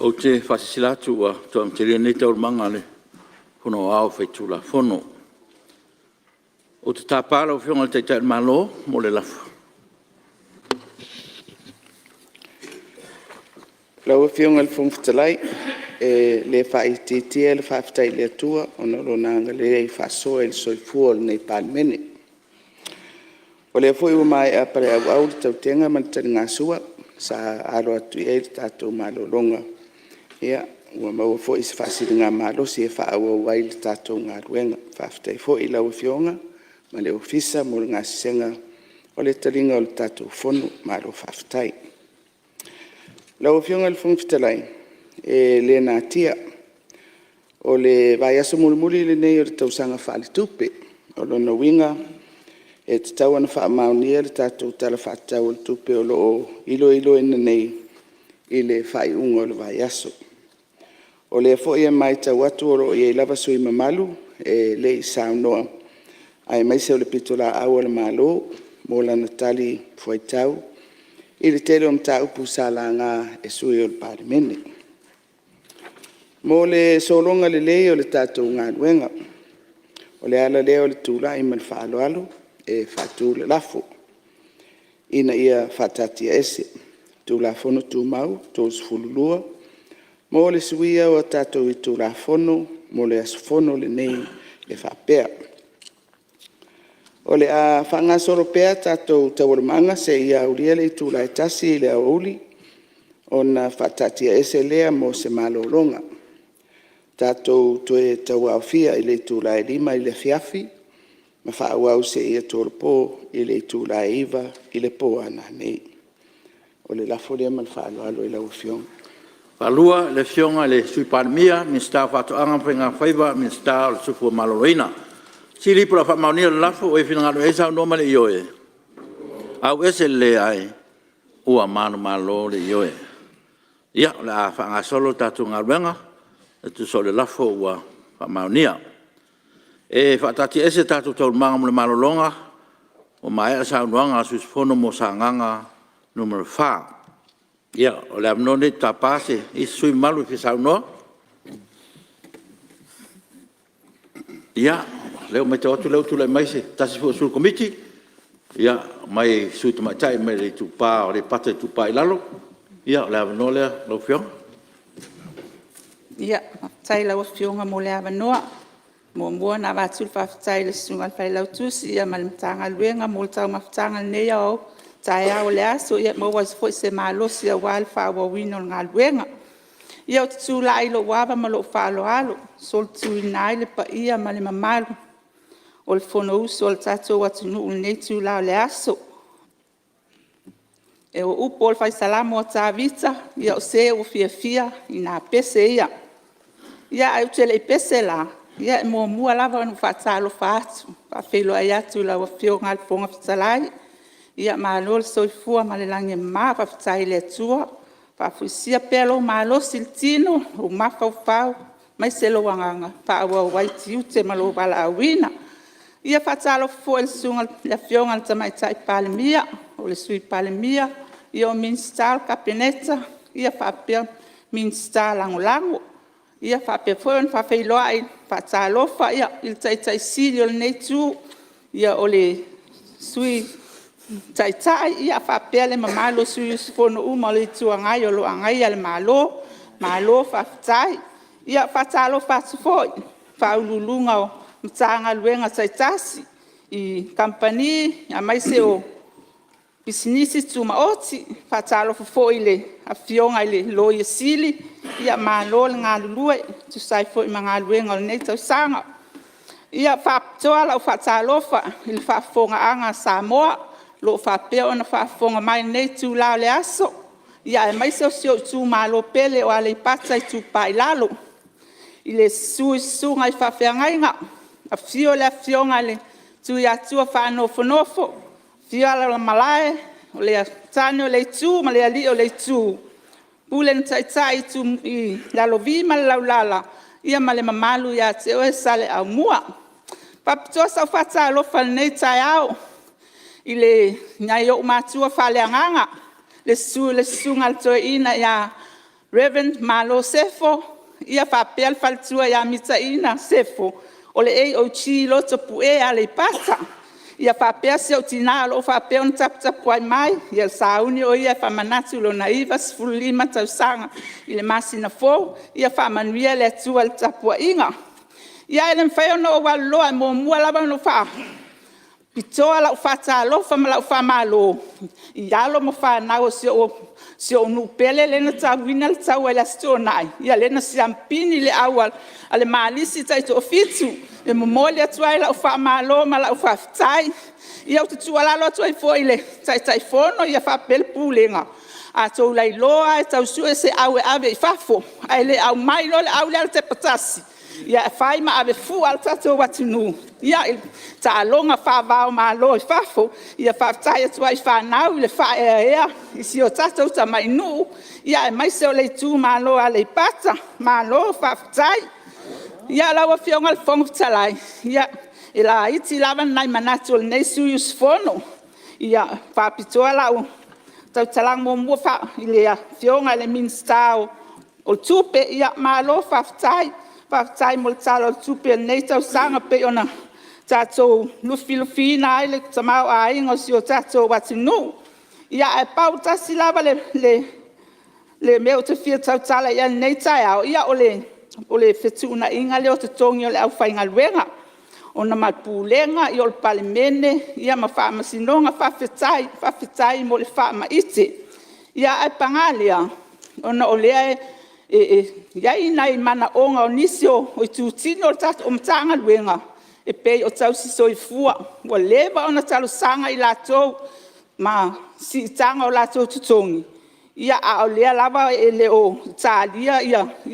Ou te faasilasila atu ua toe amatalia nei Taualumaga a le Fono Aoao Faitulafono. Ou te tapa lau Afioga i le Taitai o le Malo mo le lafo. Lau Afioga i le Fofoga Fetalai, e le faaitiitia le faafetai i le Atua ona o Lona agalelei faasoa i le soifua o lenei Palemene. O lea foi ua maea paleauau le tautega ma le taligasua sa alo atu i ai le tatou malologa, ua maua foi se faasiligamalosi e faaauau ai le tatou galuega. Faafetai foi i lau Afioga ma le Ofisa mo le gasesega o le taliga o le tatou Fono. Malo faafetai. Lau Afioga i le Fofoga Fetalai, e le natia, o le vaiaso mulimuli lenei o le tausaga faaletupe. O lona uiga e tatau ona faamaonia le tatou Tala Faatatau o le Tupe o lo o iloiloina nei i le faaiuga o le vaiaso. O lea foi e matau atu o lo o i ai lava sui usufono mamalu e le i saunoa aemaise o le pitolaau a le Malo mo lana talifuaitau i le tele o mataupu sa laga e sui usufono o le Palemene. Mo le sologa lelei o le tatou galuega, o le ala lea o le tulai ma le faaaloalo e faatu le lafo, Ina ia faataatiaese Tulafono Tumau 32 mo le suia o a tatou itula Fono mo le aso Fono lenei e faapea; O le a faagasolo pea a tatou Taualumaga seia aulia le itula e 1:00 i le aoauli ona faataatiaese lea mo se malologa. Tatou toe tauaofia i le itula e 5:00 i le afiafi ma faaauau seia tolopo i le itula e 9:00 i le po a nanei. O le lafo lea ma le faaaloalo i lau Afioga. E faasilasila atu ua faamaonia nei le lafo. Ua e finagalo i ai saunoa ma le ioe? A. Ia, o le a faagasolo le tatou galuega e tusa o le lafo ua faamaonia. E faataatiaese a tatou Taualumaga mo le malologa ua maea le saunoaga a le sui usufono mo Sagaga 4. Ia, o le avanoa lenei ou te tapa se isi sui usufono mamalu e fia saunoa. Ia, o lea ua matau atu o lea ua tulai mai se tasi foi o sui o le Komiti, le sui usufono tamaitai mai Aleipata Itupa i Lalo. Ia, o le avanoa lea i lau Afioga. Faafetai i lau Afioga mo le avanoa. E muamua ona avatu le faafetai i le Susuga i le Failautusi ma le Matagaluega mo le taumafataga i lenei taeao o le aso, ua maua ai foi se malosi aua le faaauauina o le galuega. Ia, ou te tulai i lou ava ma lou faaaloalo e solituina ai le paia ma le mamalu o le Fonousu a le tatou atunuu i lenei itula o le aso. O upu o le Fai Salamo o Tavita, “O se ua fiafia ina pese ia.” Ae ou te le i pese la, e muamua lava ona ou faatalofa atu ma faafeiloai atu i lau Afioga i le Fofoga Fetalai. Malo le soifua ma le lagi e mama, faafetai i le Atua ua faafoisia pea lou malosi i le tino, lou mafaufau aemaise lou agaga e faaauau ai tiute ma lou valaauina. E faatalofa foi i le Afioga i le Tamaitai Palemia, o le Sui Palemia, o Minisita o le Kapeneta faapea Minisita Lagolago. E faapea foi ona faafeiloai ma faatalofa i le Taitai Sili o lenei Itu, o le Sui Taitai faapea le mamalu o sui usufono uma o le Itu Agai o lo o agaia le Malo. Malo faafetai. E faatalofa atu foi i Ofisa Sili o Pulega o Matagaluega taitasi, i kamupani aemaise o Pisinisi Tumaoti. E faatalofa foi i le Afioga i le Loia Sili, malo le galulue e tusa ai foi ma galuega o lenei tausaga. E faapitoa lau faatalofa i le faafofogaaga a Samoa o lo o faapea ona faafofoga mai i lenei itula o le aso, aemaise o si ou itumalo pele o Aleipata Itupa i Lalo. I le susu i susuga i faafeagaiga, afio le Afioga i le Tuiatua Faanofonofo, afio Alalamalae, o le tane o le itu ma le alii o le itu, pule na taitai i Lalovi ma le Laulala ia ma le mamalu ia te oe Saleaaumua. E faapitoa sau faatalofa i lenei taeao i nai ou matua faaleagaga, le susu i le Susuga i le Toeaina ia Reverend Malo Sefo faapea le faletua ia Mitaina Sefo o le AOG i Lotopue Aleipata. Ia faapea si ou tina o lo o faapea ona taputapuai mai, ia o le sauni o ia e faamanatu lona 95 tausaga i le masina fou. Ia faamanuia le Atua i le tapuaiga. Ia, ae le mafai ona ou alu loa, e muamua lava ona ou faapitoa lau faatalofa ma lau faamalo i alo ma fanau a si ou nuu pele lea na tauina le taua i le Aso Toonai, lea na siamupini i le au a le Malisi Taitoafitu. E momoli atu ai lau faamalo ma lau faafetai. Ia ou te tuualalo atu ai foi i le Taitaifono faapea le Pulega, a outou lailoa lava e tau sue se au e ave i fafo ae le aumai loa le au lea a le Tepatasi e fai ma ave fua le tatou atunuu i taaloga faava-o-Malo i fafo. Ia faafetai atu ai i fanau le faaeaea i si o tatou tamai nuu aemaise o le itumalo o Aleipata. Malo faafetai. Ia, lau Afioga i le Fofoga Fetalai, e laiti lava nai manatu o lenei sui usufono. E faapitoa lau tautalaga muamua i le Afioga i le Minisita o Tupe, malo faafetai. Faafetai mo le Tala o le Tupe o lenei tausaga e pei ona tatou lufilufiina ai le tamaoaiga o si o tatou atunuu. Ae pau tasi lava le mea ou te fia tautala i ai i lenei taeao, ia o le fetuunaiga lea o totogi o le aufaigaluega ona ma le Pulega, o le Palemene ma Faamasinoga. Faafetai, faafetai mo le faamaite. Ae paga lea, ona o lea e i ai nai manaoga o nisi o itutino o Matagaluega e pei o tausisoifua. Ua leva ona talosaga i latou ma siitaga o latou totogi, a o lea lava e le o talia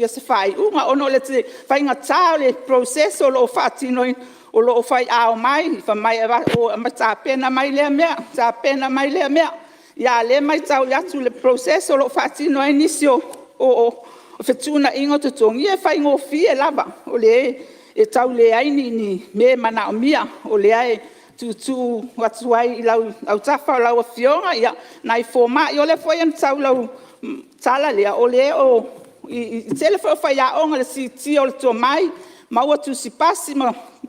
se faaiuga ona o le faigata o le process o lo o faatinoina, o lo o fai a omai fai mai e tapena mai lea mea, tapena mai lea mea. A o lea e matau atu i le process o lo o faatino ai nisi o fetuunaiga o totogi, ia e faigofie lava, o lea e tau leai ni mea e manaomia. O lea e tuutuu atu ai i autafa o lau Afioga nai fomai. O lea foi na sau i lau tala lea, o le tele foi o faiaoga i le siitia o le tomai, maua tusipasi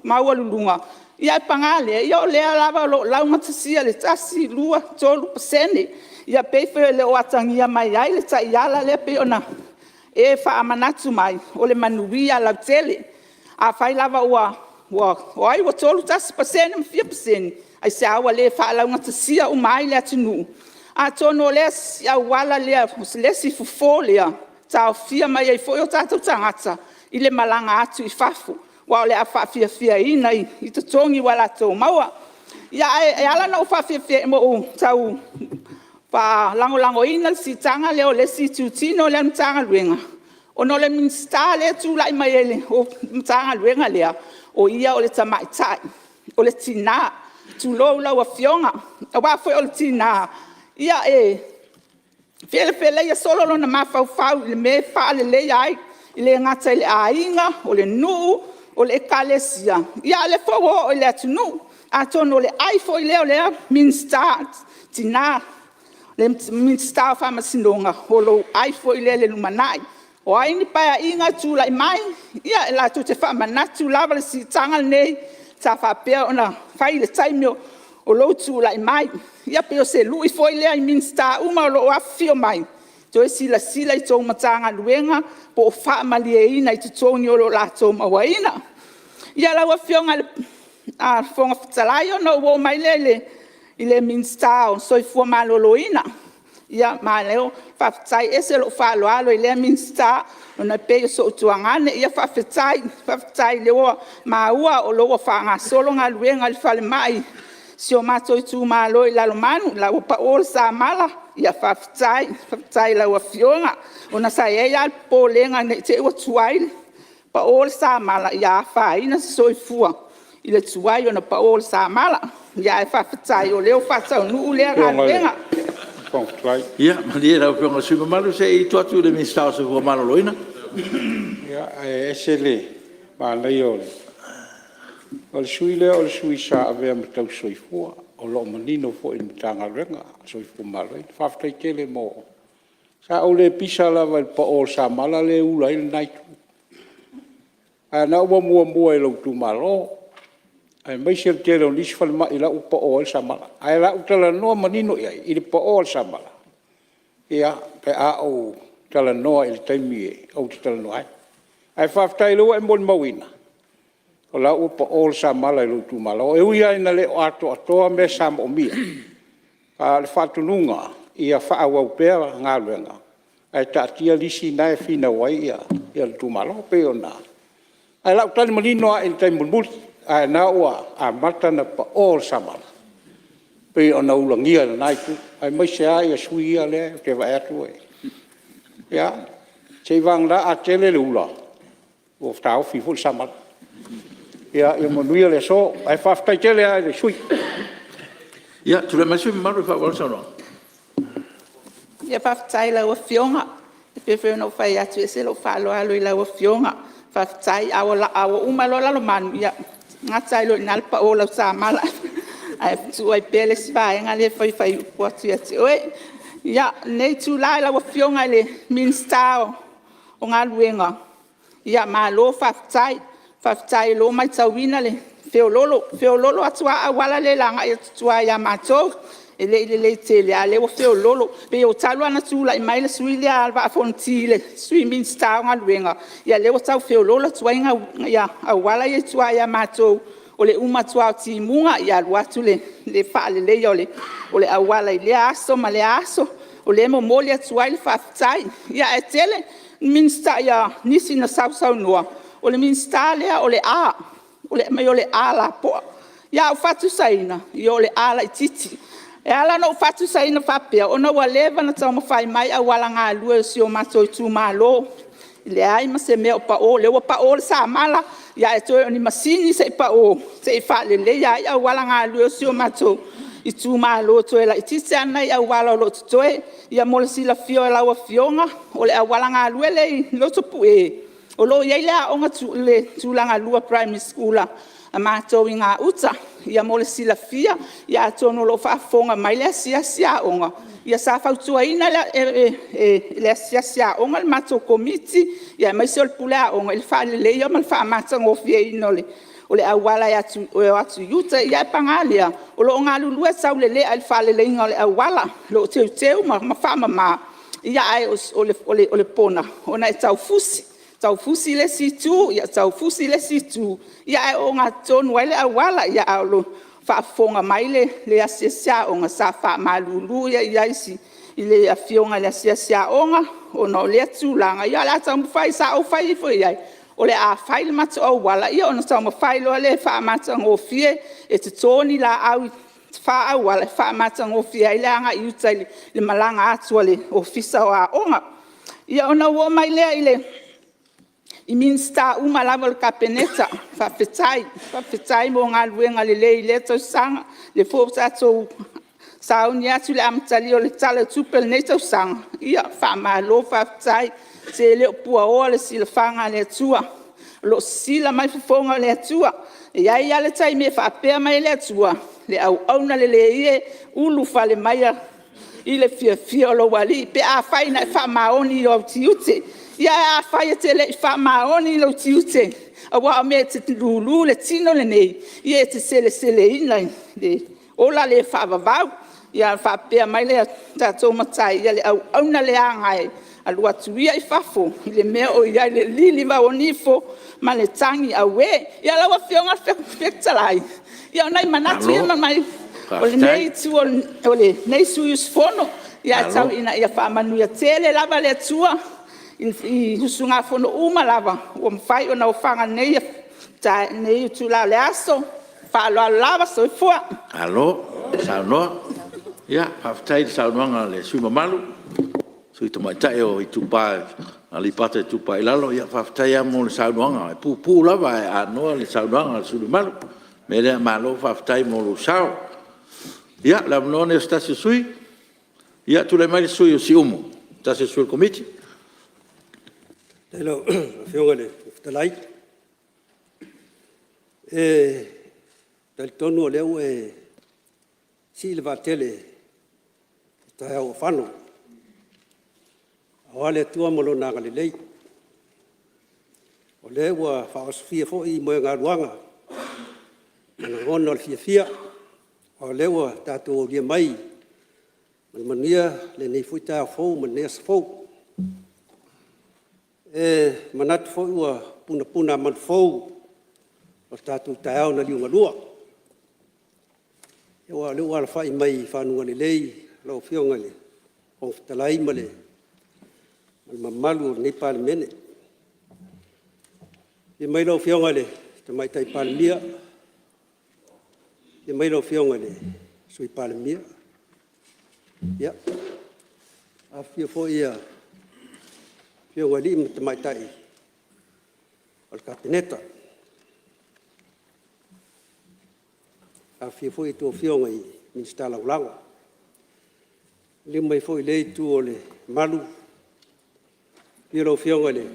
maualuluga, ae paga lea, o lea lava o lo o laugatasia le 1, 2, 3%. Ia pei foi e le o atagia mai ai le taiala lea pei ona e faamanatu mai, o le manuia lautele. Afai lava o ai ua 31% ma fia pasene, aisea ua le faalaugatasia uma ai le atunuu? Atonu o le isi auala lea, o le isi fofo lea e taofia mai ai foi o tatou tagata i le malaga atu i fafo, aua o le a faafiafiaina i totogi ua latou maua. Ae ala ona ou tau faalagolagoina le siitaga lea o le isi itutino lea o le Matagaluega, ona o le Minisita lea e tulai mai i le Matagaluega lea, o ia o le tamaitai, o le tina, tulou lau Afioga. Aua foi o le tina e felefeleia solo lona mafaufau i le mea e faaleleia ai, e le gata i le aiga, o le nuu, o le Ekalesia, a o lea foi ua oo i le atunuu. Atonu o le ai foi lea o lea Minisita tina, le Minisita o Faamasinoga, o lou ai foi lea i le lumanai. O ai ni Paeaiga e tulai mai, ia latou te faamanatu lava le siitaga lenei sa faapea ona fai i le taimi o lou tulai mai. Ia pei o se lui foi lea i Minisita uma o lo o afifio mai, toe silasila i a outou Matagaluega po o faamalieina i totogi o lo o latou mauaina. Ia lau Afioga i le Fofoga Fetalai, ona ou oo mai lea i le Minisita o le Soifua Maloloina. Malo faafetai. E ese lou faaaloalo i lea Minisita ona e pei o sou tuagane. Faafetai, faafetai o lea ua maua o lo o ua faagasolo galuega i le falemai i si o matou itumalo i Lalomanu, o la e ua pao le samala. Faafetai, faafetai i lau Afioga. Ona sa i ai lava le popolega ne i te i ua tuai pao le samala, ia afaina se soifua i le tuai ona pao o le samala. Ae faafetai o lea ua faataunuu lea galuega. Ia malie lau Afioga i le sui usufono mamalu se i tuu atu i le Minisita o le Soifua Maloloina. Ae ese le manaia o le sui usufono lea o le sui usufono sa avea ma tausisoifua, o lo o manino foi i le Matagaluega o le Soifua Maloloina. Faafetai tele mo Sa ou le pisa lava i le pao o le samala lea e ula ai lena itu, a o lena ua muamua i lou itumalo, aemaise le tele o nisi falemai la ua pao ai le samala. Ae o le a ou talanoa manino i ai i le pao o le samala pe a ou talanoa i le taimi ou te talanoa ai. Ae faafetai o lea ua e molimauina, o la e ua pao le samala i lou itumalo. E ui lava ina le atoatoa mea sa moomia, a o le faatonuga ia faaauau pea galuega ae taatia lisi na e finau ai le itumalo. Ae o le a ou tali manino lava i le taimi mulimuli, ae o lena ua amata ona pao le samala pei ona ulagia e lena itu, aemaise lava sui usufono ia ou te vaai atu ia, seiavagana a tele le ula ua taofi foi le samala. Ia manuia le aso, ae faafetai tele lava i le sui usufono. Ia, tulai mai le sui usufono mamalu e faaauau le saunoaga. Faafetai i lau Afioga. E pei foi ona ou fai atu, e ese lou faaaloalo i lau Afioga. Faafetai. A ua uma loa Lalomanu, ia gata ai loa i ina le pao o lau samala ae tuu ai pea le isi vaega lea e fia fai upu atu ia te oe. Ia, o lenei itula i lau Afioga i le Minisita o Galuega, malo faafetai. Faafetai o lea ua matauina le feoloolo, feoloolo atu lava auala ia i le agai atu i tua ia matou. E le i lelei tele, a o lea ua feoloolo. E pei talu lava ona tulai mai le sui usufono lea o le Vaa o Fonoti i le Sui Minisita o Galuega, ia lea ua tau feoloolo atu ai auala ia i tua ia matou. O le uma atu lava o timuga, alu atu le faaleleia o le auala i lea aso ma lea aso. O lea e momoli atu ai le faafetai. Ae tele nisi na sausaunoa, o le Minisita lea o le A, fai mai o le A lapoa. Ia ae ou faatusaina, o le A laitiiti. E ala ona ou faatusaina faapea, ona ua leva ona taumafai mai auala galue o si o matou itumalo, leai ma se mea o pao. O lea ua pao le samala, ae toe o ni masini se i pao se i faaleleia ai auala galue o si o matou itumalo, toe laitiiti lava nai auala o lo o totoe. Ia mo le silafia e lau Afioga, o le auala galue lea i Lotopue, o lo o i ai le aoga tulagalua primary school a matou i gauta. Ia mo le silafia, atonu o lo o faafofoga mai le asiasi aoga, ia sa fautuaina e le asiasi aoga le matou Komiti aemaise o le Pule Aoga i le faaleleia ma le faamatagofieina o le auala e o atu i uta. Ae paga lea, o lo o galulue taulelea i le faaleleiga o le auala, o lo o teuteu ma faamama, ae o le pona, ona e tau fusi, tau fusi le isi itu, tau fusi le isi itu, ae ogatotonu ai le auala. Ae o lo o faafofoga mai le asiasi aoga, sa faamalulu i ai i le afioga i le asiasi aoga ona o lea tulaga. Ae o le a taumafai, sa ou fai ifo i ai, o le a fai le matou auala ona taumafai loa lea e faamatagofie, e toto ni laau faa-auala e faamatagofie ai le agai i uta i le malaga atu a le Ofisa o Aoga. Ia ona ou oo mai lea i Minisita uma lava o le Kapeneta, faafetai. Faafetai mo galuega lelei i lea tausaga, o lea foi ua tatou sauni atu i le amatalia o le Tala o le Tupe i lenei tausaga, ia faamalo faafetai. Se e le o puaoa le silafaga a le Atua, o lo o sisila mai fofoga o le Atua. E i ai lava le taimi e faapea mai ai le Atua, “Le auauna lelei e, ulufale maia i le fiafia o lou alii pe afai na e faamaoni i ou tiute.” Ae afai e te le i faamaoni i lou tiute, aua o mea e te lulu le tino lenei, ia e te seleseleina i le ola le faavavau. Ia faapea mai lo tatou Matai, “Ia le auauna leaga e, alu atu ia i fafo i le mea o i ai le lilivao o nifo ma le tagi auē.” Ia lau Afioga i le Fofoga Fetalai, ia o nai manatu ia o lenei itu o lenei sui usufono, ae tau ina ia faamanuia tele lava le Atua i usugafono uma lava ua mafai ona ofaga nei i lenei itula o le aso. Faaaloalo lava. Soifua. Malo saunoa. Faafetai i le saunoaga a le sui usufono mamalu, le sui usufono tamaitai o Aleipata Itupa i Lalo. Faafetai lava mo le saunoaga e puupuu lava ae anoa le saunoaga a le sui usufono mamalu. O le mea lea malo faafetai mo lou sao. Ia o le avanoa lenei o se tasi o sui usufono. Ia tulai mai le sui usufono o Siumu, se tasi o sui o le Komiti. Faafetai i lau Afioga i le Fofoga Fetalai. E talitonu o lea ua e sii le vaatele i le taeao ua fano. Aua le Atua ma Lona agalelei, o lea ua faaosofia foi moegaluaga ma lagona o le fiafia, aua o lea ua tatou aulia mai ma le manuia lenei foi taeao fou ma lenei aso fou. E manatu foi ua punapuna a manufou o le tatou taeao na liugalua, aua o lea ua alafai mai i faguga lelei lau Afioga i le Fofoga Fetalai ma le mamalu o lenei Palemene. Afio mai lau Afioga i le Tamaitai Palemia, afio mai lau Afioga i le Sui Palemia, afifio foi Afioga i alii ma tamaitai o le Kapeneta, afifio foi a outou Afioga i Minisita Lagolago. Liliu mai foi i lea Itu o le Malu, afio lau Afioga i le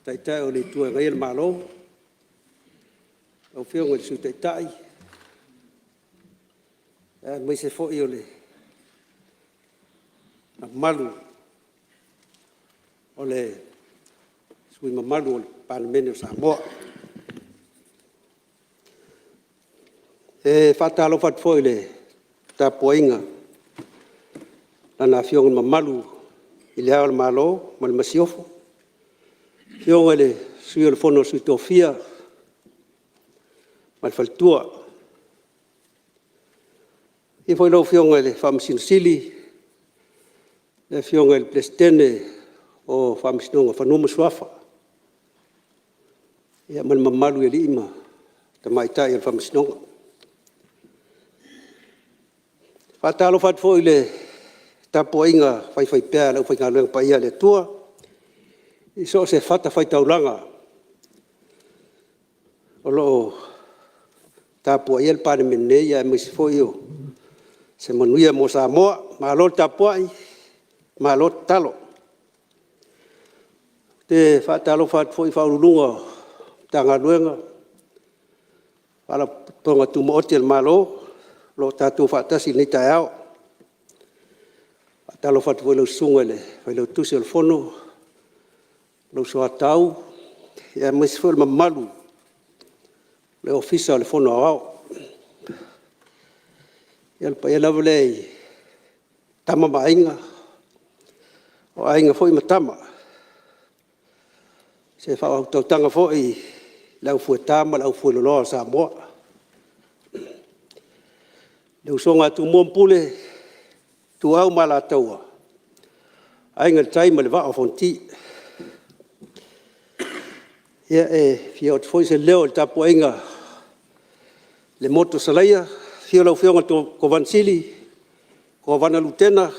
Taitai o le Itu e Agaia le Malo, lau Afioga i le Sui Taitai, aemaise foi o le mamalu o sui usufono mamalu o le Palemene o Samoa. E faatalofa atu foi i le tapuaiga a Lana Afioga Mamalu i Le Ao o le Malo ma le Masiofo, le Afioga i le Sui o le Fono a Sui Tofia ma le Faletua. Afio foi lau Afioga i le Faamasino Sili, le Afioga i le Peresetene o le Faamasinoga o Fanua ma Suafa ma le mamalu i alii ma tamaitai o le Faamasinoga. E faatalofa atu foi i le tapuaiga faifaipea a le aufaigaluega paia a le Atua i so o se fatafaitaulaga o lo o tapuaia le Palemene nei, aemaise foi o se manuia mo Samoa. Malo le tapuai, malo tatalo. Ou te faatalofa atu foi i Ofisa Sili o Pulega o Matagaluega ma Faalapotopotoga Tumaoti a le Malo o lo o tatou faatasi i lenei taeao. E faatalofa atu foi i lau Susuga i le Failautusi o le Fono, lou Soatau, aemaise foi o le mamalu o le Ofisa o le Fono Aoao. Ia, o le paia lava lea i Tama ma Aiga, o Aiga foi ma Tama, se faautautaga foi i le aufueta ma le aufueloloa o Samoa. Le usoga a Tumua ma Pule, Ituau ma Alataua, Aiga i le Tai ma le Vaa o Fonoti. Ia, e fia oo atu foi se leo i le tapuaiga a le motu o Salaia, afio lau Afioga i le Kovana Sili, Kovana Lutena,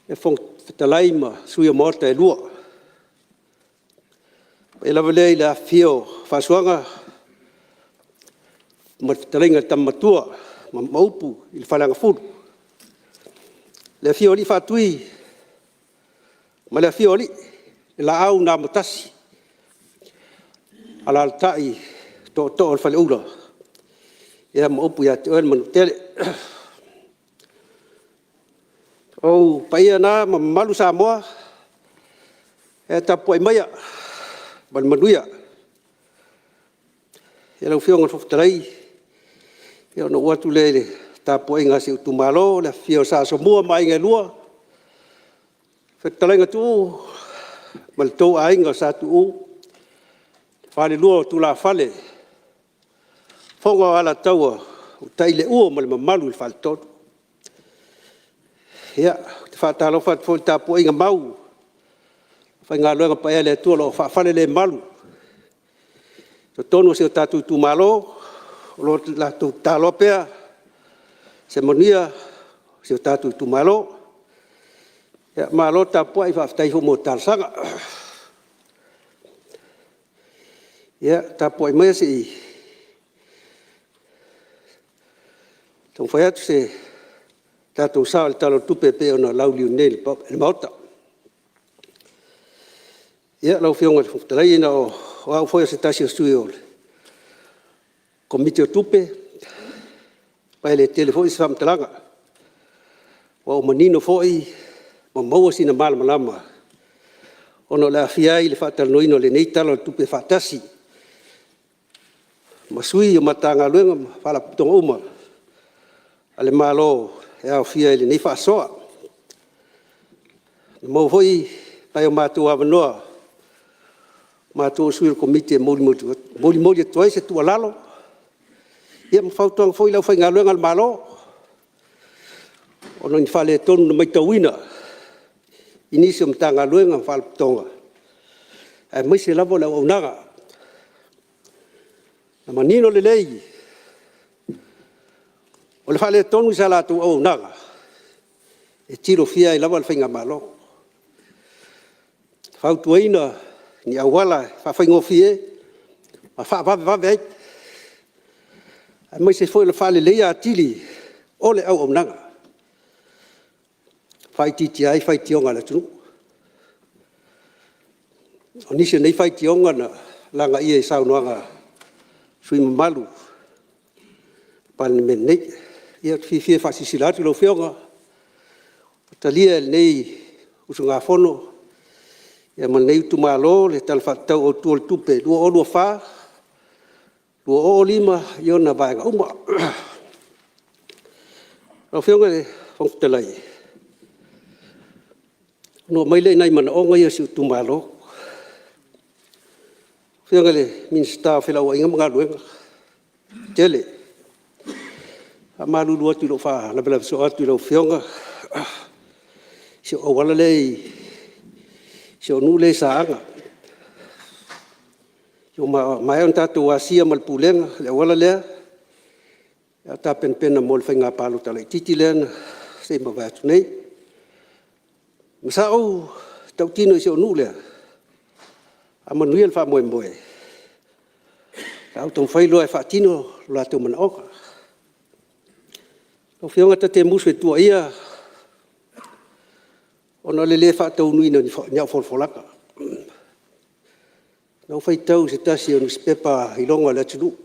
le Fofoga Fetalai ma Sui o Maota e Lua. Le paia lava lea i le afifio o Faasuaga ma le Fetalaiga i le Tama Matua ma upu i le Faleagafulu. Le afio o alii Faatui ma le afio o alii, le Laau na Amotasi, alaalatai Tootoo o le Faleula ma upu ia te oe le Manuatele. O ou paia na ma mamalu Samoa, ia tapuai maia ma le manuia. Lau Afioga i le Fofoga Fetalai, ona ou oo atu lea i le tapuaiga a si ou itumalo, le afifio o Sa Asomua ma Aiga e Lua, fetalaiga Tuuu ma lo outou Aiga Sa Tuuu, le falelua o tulafale, Fofoga o Alataua, Utaileuo ma le mamalu i le Faletolu. Ia, ou te faatalofa atu foi i le tapuaiga mau a le aufaigaluega paia a le Atua o lo o faafalelemalu i totonu o si o tatou itumalo, o lo o latou tataloa pea se manuia o si o tatou itumalo. Malo tapuai, faafetai foi mo talosaga. Ia, tapuai maia se i taumafai atu se tatou sao i le Tala o le Tupe e pei ona lauliliuina nei e le Maota. Ia, lau Afioga i le Fofoga Fetalai, ona o au foi o se tasi o sui o le Komiti o Tupe, ma e le tele foi se faamatalaga, ua manino foi ma ma maua sina malamalama ona o le aafia ai i le faatalanoaina o lenei Tala o le Tupe faatasi ma sui o Matagaluega ma Faalapotopotoga uma a le Malo e aofia i lenei faasoa. Ua maua foi nai o matou avanoa matou o Sui o le Komiti e molimoli atu ai se tuualalo ma fautuaga foi i le aufaigaluega a le Malo ona o ni faaletonu na matauina i nisi o Matagaluega ma Faalapotopotoga aemaise lava o le auaunaga. E manino lelei o le faaletonu i sa latou auaunaga e tilofia ai lava le Faigamalo. E fautuaina ni auala e faafaigofie ma faavavevave ai, aemaise foi o le faaleleia atili o le auaunaga e faaitiitia ai faitioga a le atunuu. O nisi o nei faitioga na lagaia i saunoaga a sui usufono mamalu o le Palemene nei. Ia ou te fiafia e faasilasila atu lau Afioga, ua talia e lenei usugafono ma lenei itumalo le Tala Faatatau Autu o le Tupe 2024/2025 i ona vaega uma. Lau Afioga i le Fofoga Fetalai, ona oo mai lea i nai manaoga ia o si ou itumalo. Lau Afioga i le Minisita o Felauaiga ma Galuega Tetele, e faamalulu atu i lou faalavelave soo atu i lau Afioga i si ou auala lea i si ou nuu lea i Saaga. Ua maea ona tatou asia ma le Pulega le auala lea a o tapenapena mo le faiga palota laitiiti lea na se i mavae atu nei. Ma sa ou tautino i si ou nuu lea, a manuia le faamoemoe, o le a ou taumafai loa e faatino lo latou manaoga. Lau Afioga ta te musu e tuuaia ona o le le faataunuuina o ni au folafolaga. Na ou faitau i se tasi o nusipepa iloga o le atunuu na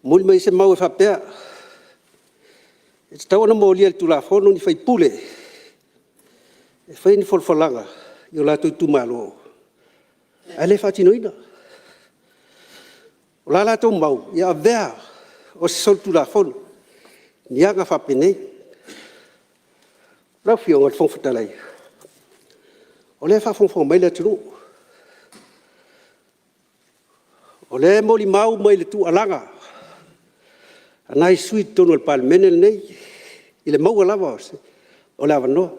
momoli mai ai se mau e faapea, e tatau ona molia i le Tulafono ni sui usufono e faia ni folafolaga i o latou itumalo ae le faatinoina. O la latou mau ia avea o se solitulafono ni aga faapenei. Lau Afioga i le Fofoga Fetalai, o lea e faafogafoga mai le atunuu, o lea e molimau mai le tuualaga a nai sui usufono i totonu o le Palemene lenei i le maua lava o le avanoa.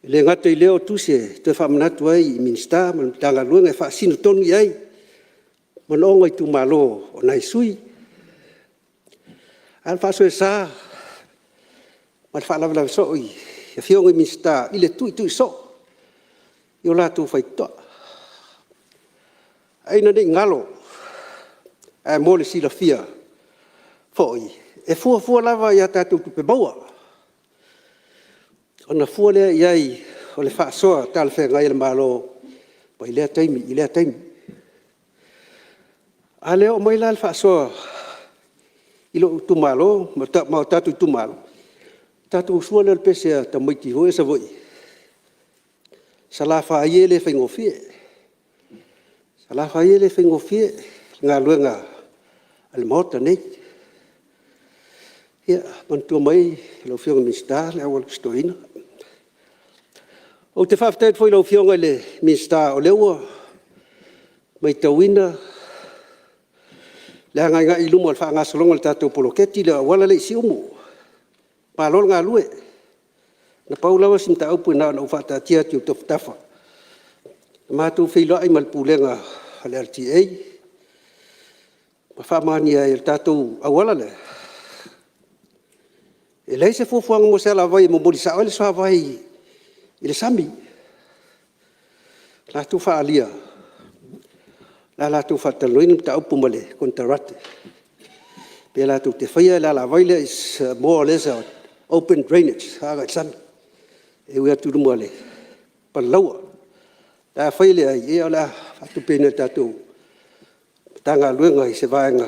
E le gata i lea o tusi e toe faamanatu ai i Minisita ma Matagaluega e faasino tonu i ai manaoga o itumalo o nai sui usufono. A o le faasoesa ma le faalavelave soo i Afioga i Minisita i le tuitui soo i o latou faitotoa. Ae ina ne i galo, ae mo le silafia foi, e fuafua lava i a tatou tupe maua ona fua lea i ai o le faasoa talafeagai a le Malo mai lea taimi i lea taimi. A le oo mai la le faasoa i lou itumalo ma o tatou itumalo, ona tatou usua lea o le pese a tamaiti foi ia i Savaii, Salafai e le faigofie. Salafai e le faigofie le galuega a le Maota nei. Ia manatua mai lau Afioga i le Minisita le auala o si toeaina. Ou te faafetai atu foi i lau Afioga i le Minisita o lea ua maitauina le agaigai i luma o le faagasologa o le tatou poloketi lea o le auala lea i Siumu. Malo le galue. Na pau lava si mataupu na ona ou faataatia atu i ou tafatafa, na matou feiloai ma le Pulega a le LTA ma faamaonia ai e le tatou auala lea, e leai se fuafuaga mo se alavai e momoli sao ai le suavai i le sami. Na latou faaalia o le a latou faatalanoaina le mataupu ma le konekarate pe latou te faia le alavai lea, its more or less a open drainage agai le sami e ui atu i luma o le palalaua. Ae afai e leai, ia o le a faatupeina e le tatou Matagaluega i se vaega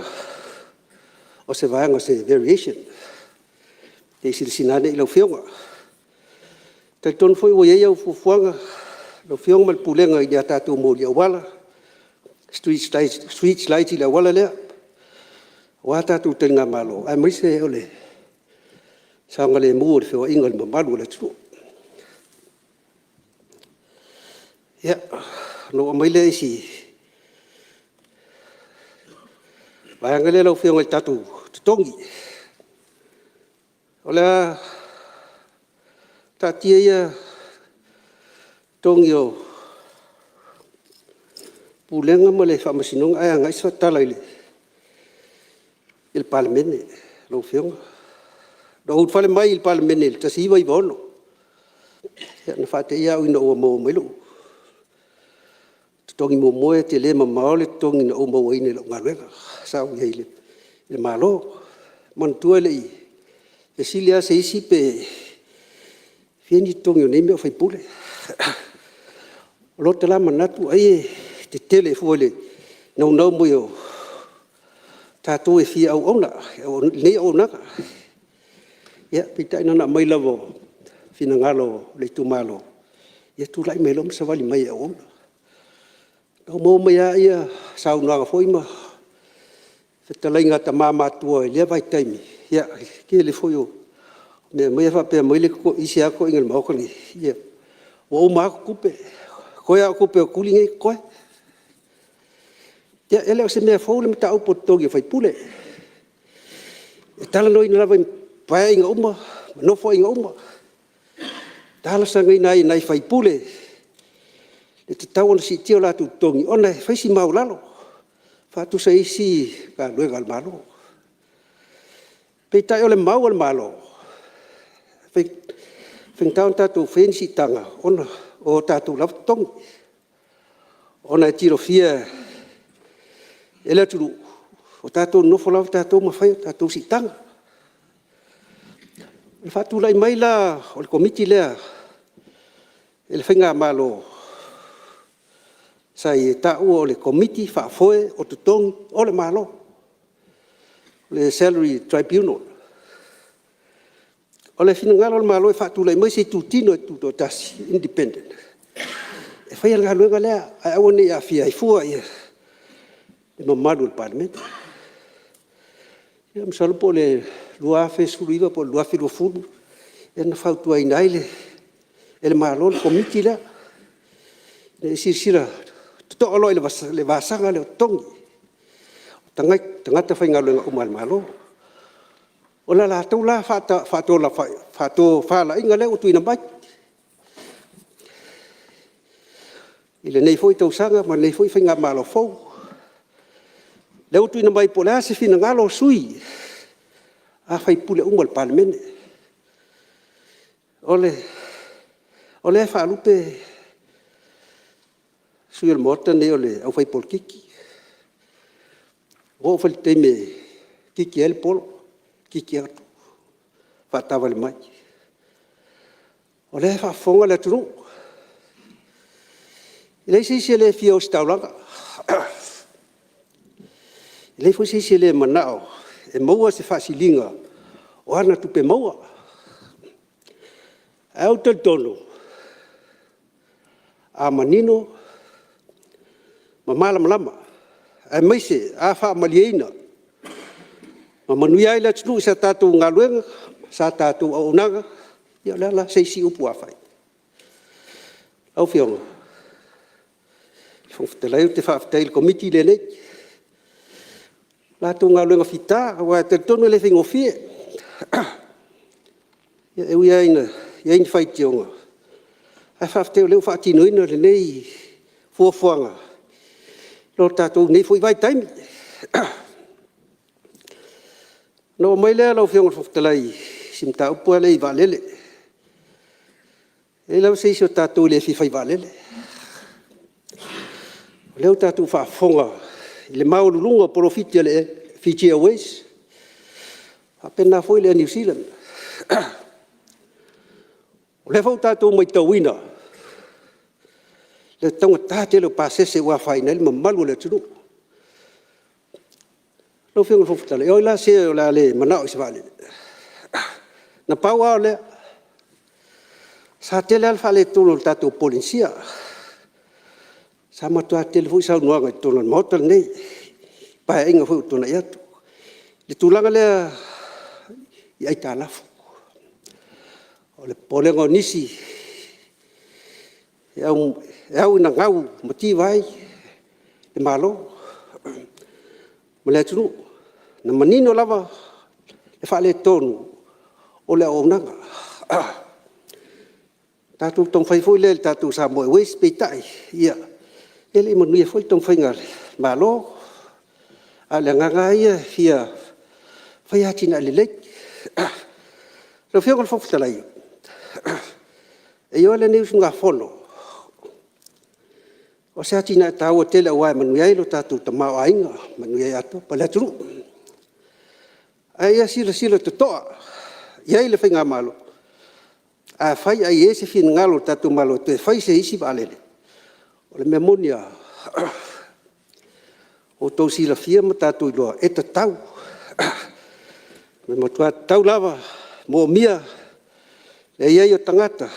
o se vaega o se variation. Se i silasila ane i lau Afioga. E talitonu foi ua i ai au fuafuaga lau Afioga ma le Pulega i ni a tatou moli auala, street lights i le auala lea aua tatou taligamalo aemaise o le saogalemu o le feoaiga o le mamalu o le atunuu. Ia, ona ou oo mai lea i si vaega lea lau Afioga i tatou totogi. O le a taatia ia totogi o Pulega ma le Faamasinoga ae agai se tala i le Palemene lau Afioga. Na ou ulufale mai i le Palemene i le 1996, na faateia au ina ua maua mai lou totogi muamua, e tele mamao le totogi na ou mauaina i lau galuega sa ou i ai i le Malo. Manatua e le i fesili lava se isi pe fia ni totogi o nei mea o sui usufono. O lota la manatu ai e tetele fua i le naunau mai o tatou e fia auauna i lenei auaunaga. Ia, peitai na ona aumai lava o finagalo o le itumalo, ia tulai mai loa ma savali mai e auauna. Na ou maua mai lava saunoaga foi ma fetalaiga a tama matutua i lea vaitaimi, ia le tele foi o mea aumai ae faapea mai isi lava toeaiina o le Maota lenei, ia ua uma atu tupe, toe lava o tupe o tuli lea e totoe. Ia e le o se mea fou le mataupu o totogi o sui usufono, e talanoaina lava i Paeaiga uma ma Nofoaiga uma, e talosagaina ai e nai sui usufono le tatau ona siitia o latou totogi ona e fai si maualalo, faatusa i isi galuega a le Malo. Peitai o le mau a le Malo, e faigata ona tatou faia ni siitaga ona o tatou lava totogi, ona e silafia e le atunuu o tatou nonofo lava tatou ma fai a tatou siitaga. O le faatulai mai la o le Komiti lea e le Faigamalo sa i ai e taua o le Komiti Faafoe o Totogi o le Malo, le Salary Tribunal. O le finagalo o le Malo e faatulai mai se itutino e tutoatasi, independent e faia le galuega lea ae aua ne i aafia ai fua le mamalu o le Palemene. Ia masalo po o le 2019 po o le 2020 lea na fautuaina ai e le Malo le Komiti lea ina ia silasila totoa loa i le vasaga lea o totogi o tagata faigaluega uma a le Malo. O le latou la faatofalaiga lea ua tuuina mai i lenei foi tausaga ma lenei foi faigamalo fou, lea ua tuuina mai po o le a se finagalo o sui usufono uma o le Palemene. O lea e faalupe sui usufono o le Maota lenei o le aufai polokiki. Ua oo foi i le taimi e kiki ai le polo, kiki atu faataavale mai. O lea e faafofoga le atunuu, e leai se isi e le fia ositaulaga, e leai foi se isi e le manao e maua se faasiliga o ana tupe maua. Ae ou te talitonu, a manino ma malamalama aemaise a faamalieina ma manuia ai le atunuu i sa tatou galuega ma sa tatou auaunaga, ia o le a la se isi upu ua fai? Lau Afioga i le Fofoga Fetalai, ou te faafetai i le Komiti lenei i le latou galuega fita aua e talitonu e le faigofie. E ui lava ina i ai ni faitioga, ae faafetai o lea ua faatinoina lenei fuafuaga i lo tatou nei foi vaitaimi. Ona oo mai lea lau Afioga i le Fofoga Fetalai i si mataupu lea i vaalele. E leai lava se isi o tatou e le fia fai vaalele. O lea ua tatou faafofoga i le maualuluga o polofiti a le Fiji Airways faapena foi le Air New Zealand. O lea foi ua tatou maitauina le taugata tele o pasese ua afaina ai le mamalu o le atunuu. Lau Afioga i le Fofoga Fetalai, o ai la se o le a le manao i se vaalele? Na pau lava o lea, sa tele lava le faaletonu o le tatou Polenisia. Sa matua tele foi saunoaga i totonu o le Maota lenei i Paeaiga foi ua tuanai atu i le tulaga lea i aitalafu. O le popolega o nisi, e au ina gau mativa ai le Malo ma le atunuu. Na manino lava le faaletonu o le auaunaga. Na tatou taumafai foi lea i le tatou Samoa Airways, peitai, ia, e le i manuia foi le taumafaiga a le Malo. A o le agaga lava ia e fia fai atinae lelei. Lau Afioga i le Fofoga Fetalai, e ioe lenei usugafono o se atinae taua tele aua e manuia ai lo tatou tamaoaiga, manuia ai atoa le atunuu. Ae ia silasila totoa i ai le faigamalo. Afai ae i ai se finagalo o le tatou Malo e toe fai se isi vaalele, o le mea moni lava, ua outou silafia ma tatou iloa e tatau, e matua tatau lava, moomia le i ai o tagata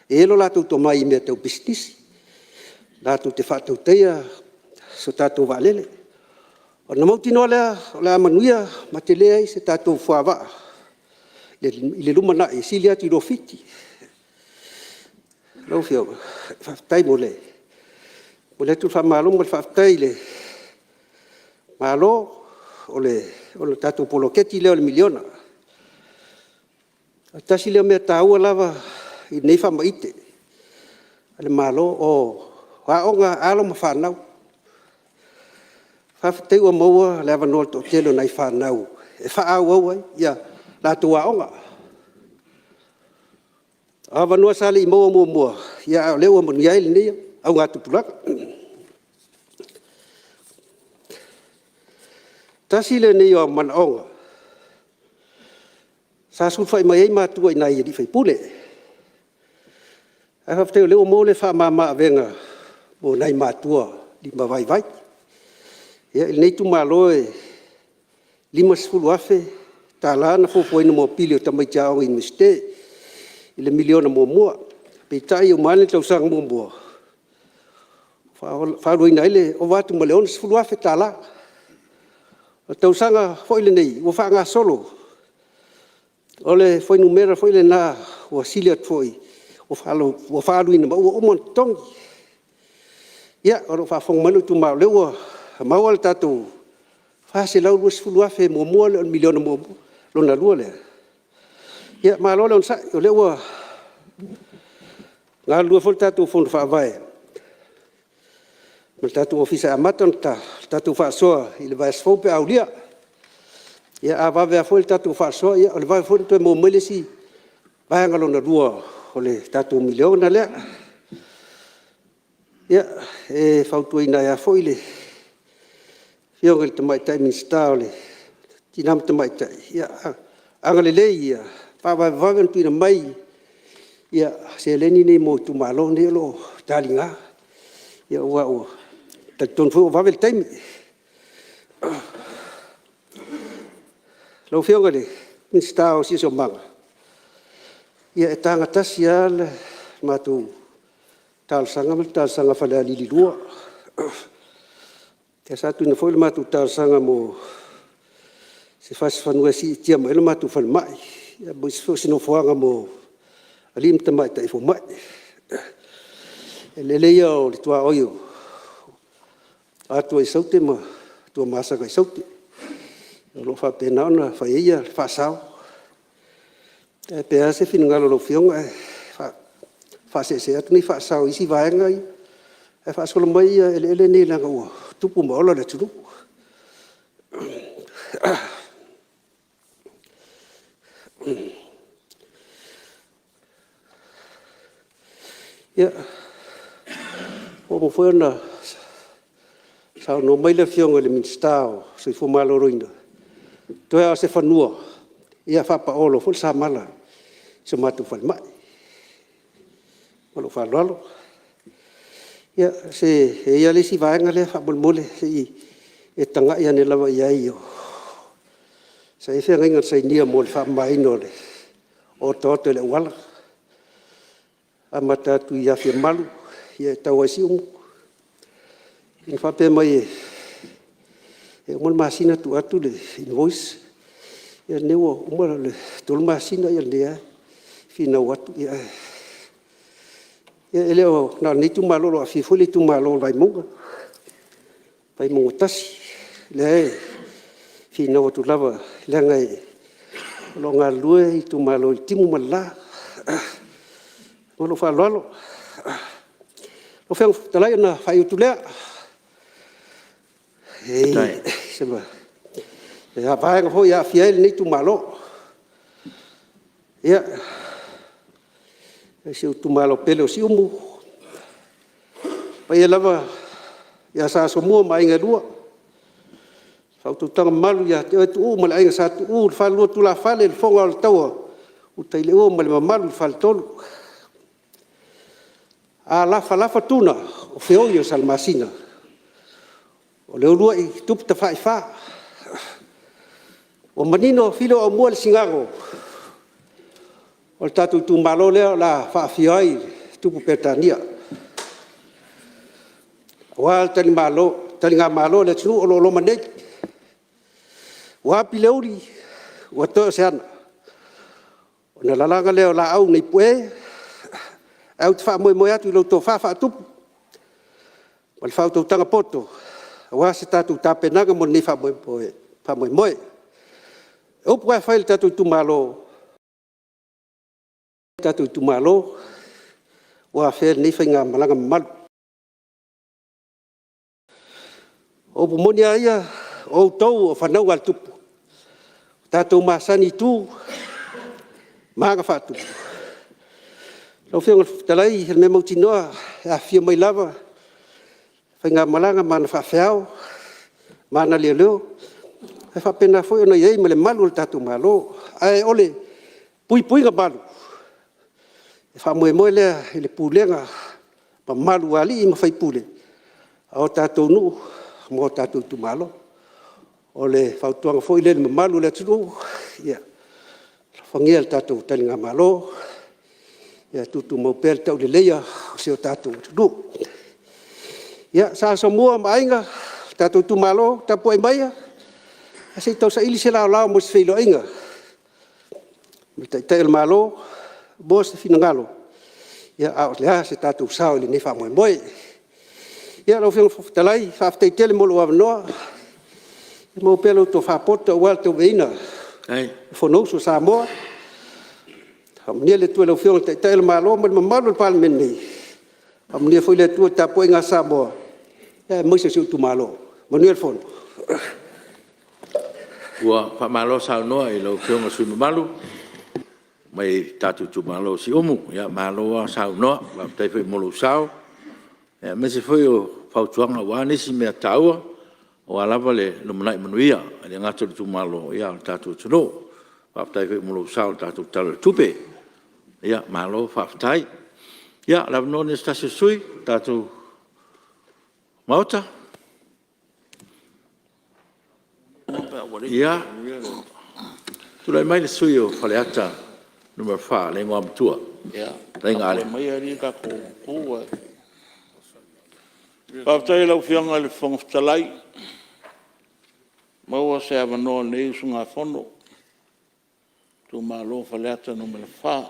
e i ai lo latou tomai i mea tau pisinisi latou te faatautaia se tatou vaalele, ona mautinoa lea o le a manuia ma tele ai se tatou fuavaa i le lumanai e sili atu i lo Fiti. Lau Afioga, faafetai mo le… E momoli atu le faamalo ma le faafetai i le Malo o le tatou poloketi lea o le miliona. E tasi lea mea taua lava i lenei faamaite a le Malo o aoga a alo ma fanau. Faafetai ua maua le avanoa o le toatele o nai fanau e faaauau ai a latou aoga. O avanoa sa le i maua muamua, a o lea ua manuia ai lenei augatupulaga. Tasi lenei o manaoga sa sulufai mai ai matua i nai alii faipule, ae faafetai o lea ua maua le faamama-avega mo nai matua limavaivai. Ia, i lenei itumalo e $50,000 na fuafuaina mo pili o tamaiti aoga Iunivesite i le miliona muamua. Peitai e uma ane le tausaga muamua ua faaaluina ai le ova atu ma le $60,000. O le tausaga foi lenei ua faagasolo, o le fuainumera foi lena ua sili atu foi ua faaaluina ma ua uma ona totogi. Ia, o lo o faafofoga mai lou itumalo, o lea ua maua le tatou $420,000 muamua lea o le miliona lona lua lea. Ia malo le onosai, o lea ua galulue foi le tatou Fono Faavae ma le tatou Ofisa e amata ona tatou faasoa i le vaiaso fou pe a aulia. Ia a vave lava foi le tatou faasoa, ia o le vave foi ona toe maua mai le isi vaega lona lua o le tatou miliona lea. Ia, e fautuaina ai lava foi le Afioga i le Tamaitai Minisita o Tina ma Tamaitai, ia agalelei ia faavavevave ona tuuina mai seleni nei mo itumalo nei o lo o taliga, aua ua talitonu foi ua vave le taimi. Lau Afioga i le Minisita o le Siosiomaga, ia e taga tasi lava le matou talosaga ma le talosaga a Falealili 2. Ia sa tuuina foi le matou talosaga mo se fasi fanua e siitia mai ai le matou falemai, aemaise foi o se nofoaga mo alii ma tamaitai fomai. O eleele ia o le tuaoi o Atua i Saute ma Tuamasaga i Saute o lo o faapena ona fai ai le faasao. Ae pe a se finagalo o lau Afioga ae faaseese atu nei faasao i isi vaega ia ae faasolo mai eleele nei leaga ua tupu ma ola le atunuu. Ia, ua uma foi ona saunoa mai le Afioga i le Minisita o le Soifua Maloloina, toe lava o se fanua faapao loa foi le samala i si o matou falemai. Ma lou faaaloalo. Ia, e i ai lava le isi vaega lea faamolemole se i e tagai ane lava i ai, sa i ai feagaiga na sainia mo le faamamaina o le otaota i le auala, amata atu i Aliimalemanu e tau lava i Siumu. Na faapea mai e uma le masina tuu atu le invoice, ia lenei ua uma le 3 masina o lenei lava e finau atu ae… Ia e le na o lenei itumalo o lo o aafia foi le itumalo o Vaimauga, Vaimauga 1, lea e finau atu lava leaga o lo o galulue itumalo i le timu ma le la. Ma lou faaaloalo. Lau Afioga i le Fofoga Fetalai ona faaiu atu lea i se vaega foi e aafia ai lenei itumalo. Ia, si ou itumalo pele o Siumu, le paia lava ia Sa Asomua ma Aiga e Lua, le faautautaga mamalu ia te oe Tuuu ma le Aiga Sa Tuuu, le Falelua o Tulafale, le Fofoga o le Taua Utaileuo ma le mamalu i le Faletolu. A lafalafa tuna o feoi o Salamasina o le uluai Tupu Tafaifa, ua manino Fili o Aumua i le Sigago, o le tatou itumalo lea o le a faafio ai le Tupu Peretania aua le taligamalo a le atunuu o lo o loma nei. Ua api le uli ua toe o se ana, ona lalaga lea o laau ina ipue, ae ou te faamoemoe atu i lau tofa faatupu ma le faautautaga poto aua se tatou tapenaga mo lenei faamoemoe. O upu lava e fai i le tatou itumalo ua afea e lenei faigamalaga mamalu. O upu moni lava ia, o outou o fanauga a le Tupu, ua tatou masani i tu ma aga faatupu. Lau Afioga i le Fofoga Fetalai, o le mea mautinoa e afifio mai lava le faigamalaga ma ana faafeao ma ana leoleo, ae faapena foi ona i ai ma le malu o le tatou Malo. Ae o le puipuiga malu, e faamoemoe lea i le pulega mamalu a alii ma faipule o tatou nuu ma o tatou itumalo. O le fautuaga foi lea i le mamalu o le atunuu, ia alofagia le tatou taligamalo, ia tutumau pea le tauleleia o si o tatou atunuu. Ia, Sa Asomua ma Aiga, le tatou itumalo, tapuai maia ae se i tau saili se laolao mo se feiloaiga ma le Taitai o le Malo mo se finagalo a o le a se tatou sao i lenei faamoemoe. Ia lau Afioga i le Fofoga Fetalai, faafetai tele mo lou avanoa, ia maua pea lau tofa poto aua le tauaveina o le Fonousu a Samoa. Faamanuia le Atua i lau Afioga i le Taitai o le Malo ma le mamalu o le Palemene nei. Faamanuia foi le Atua i le tapuaiga a Samoa aemaise o si ou itumalo. Manuia le fono. Ua faamalo saunoa i lau Afioga i le sui usufono mamalu mai le tatou itumalo o Siumu. Malo lava saunoa faafetai foi mo lou sao aemaise foi o fautuaga aua nisi mea taua aua lava le lumanai manuia e le gata o le itumalo a o le tatou atunuu. Faafetai foi mo lou sao i le tatou Tala o le Tupe. Malo faafetai. Ia o le avanoa lenei o se tasi o sui usufono o le tatou Maota. Ia, tulai mai le sui usufono mo Faleata 4 le Igoamatua lau Fetalaiga Ale. Faafetai i lau Afioga i le Fofoga Fetalai ua maua se avanoa o lenei usugafono itumalo o Faleata 4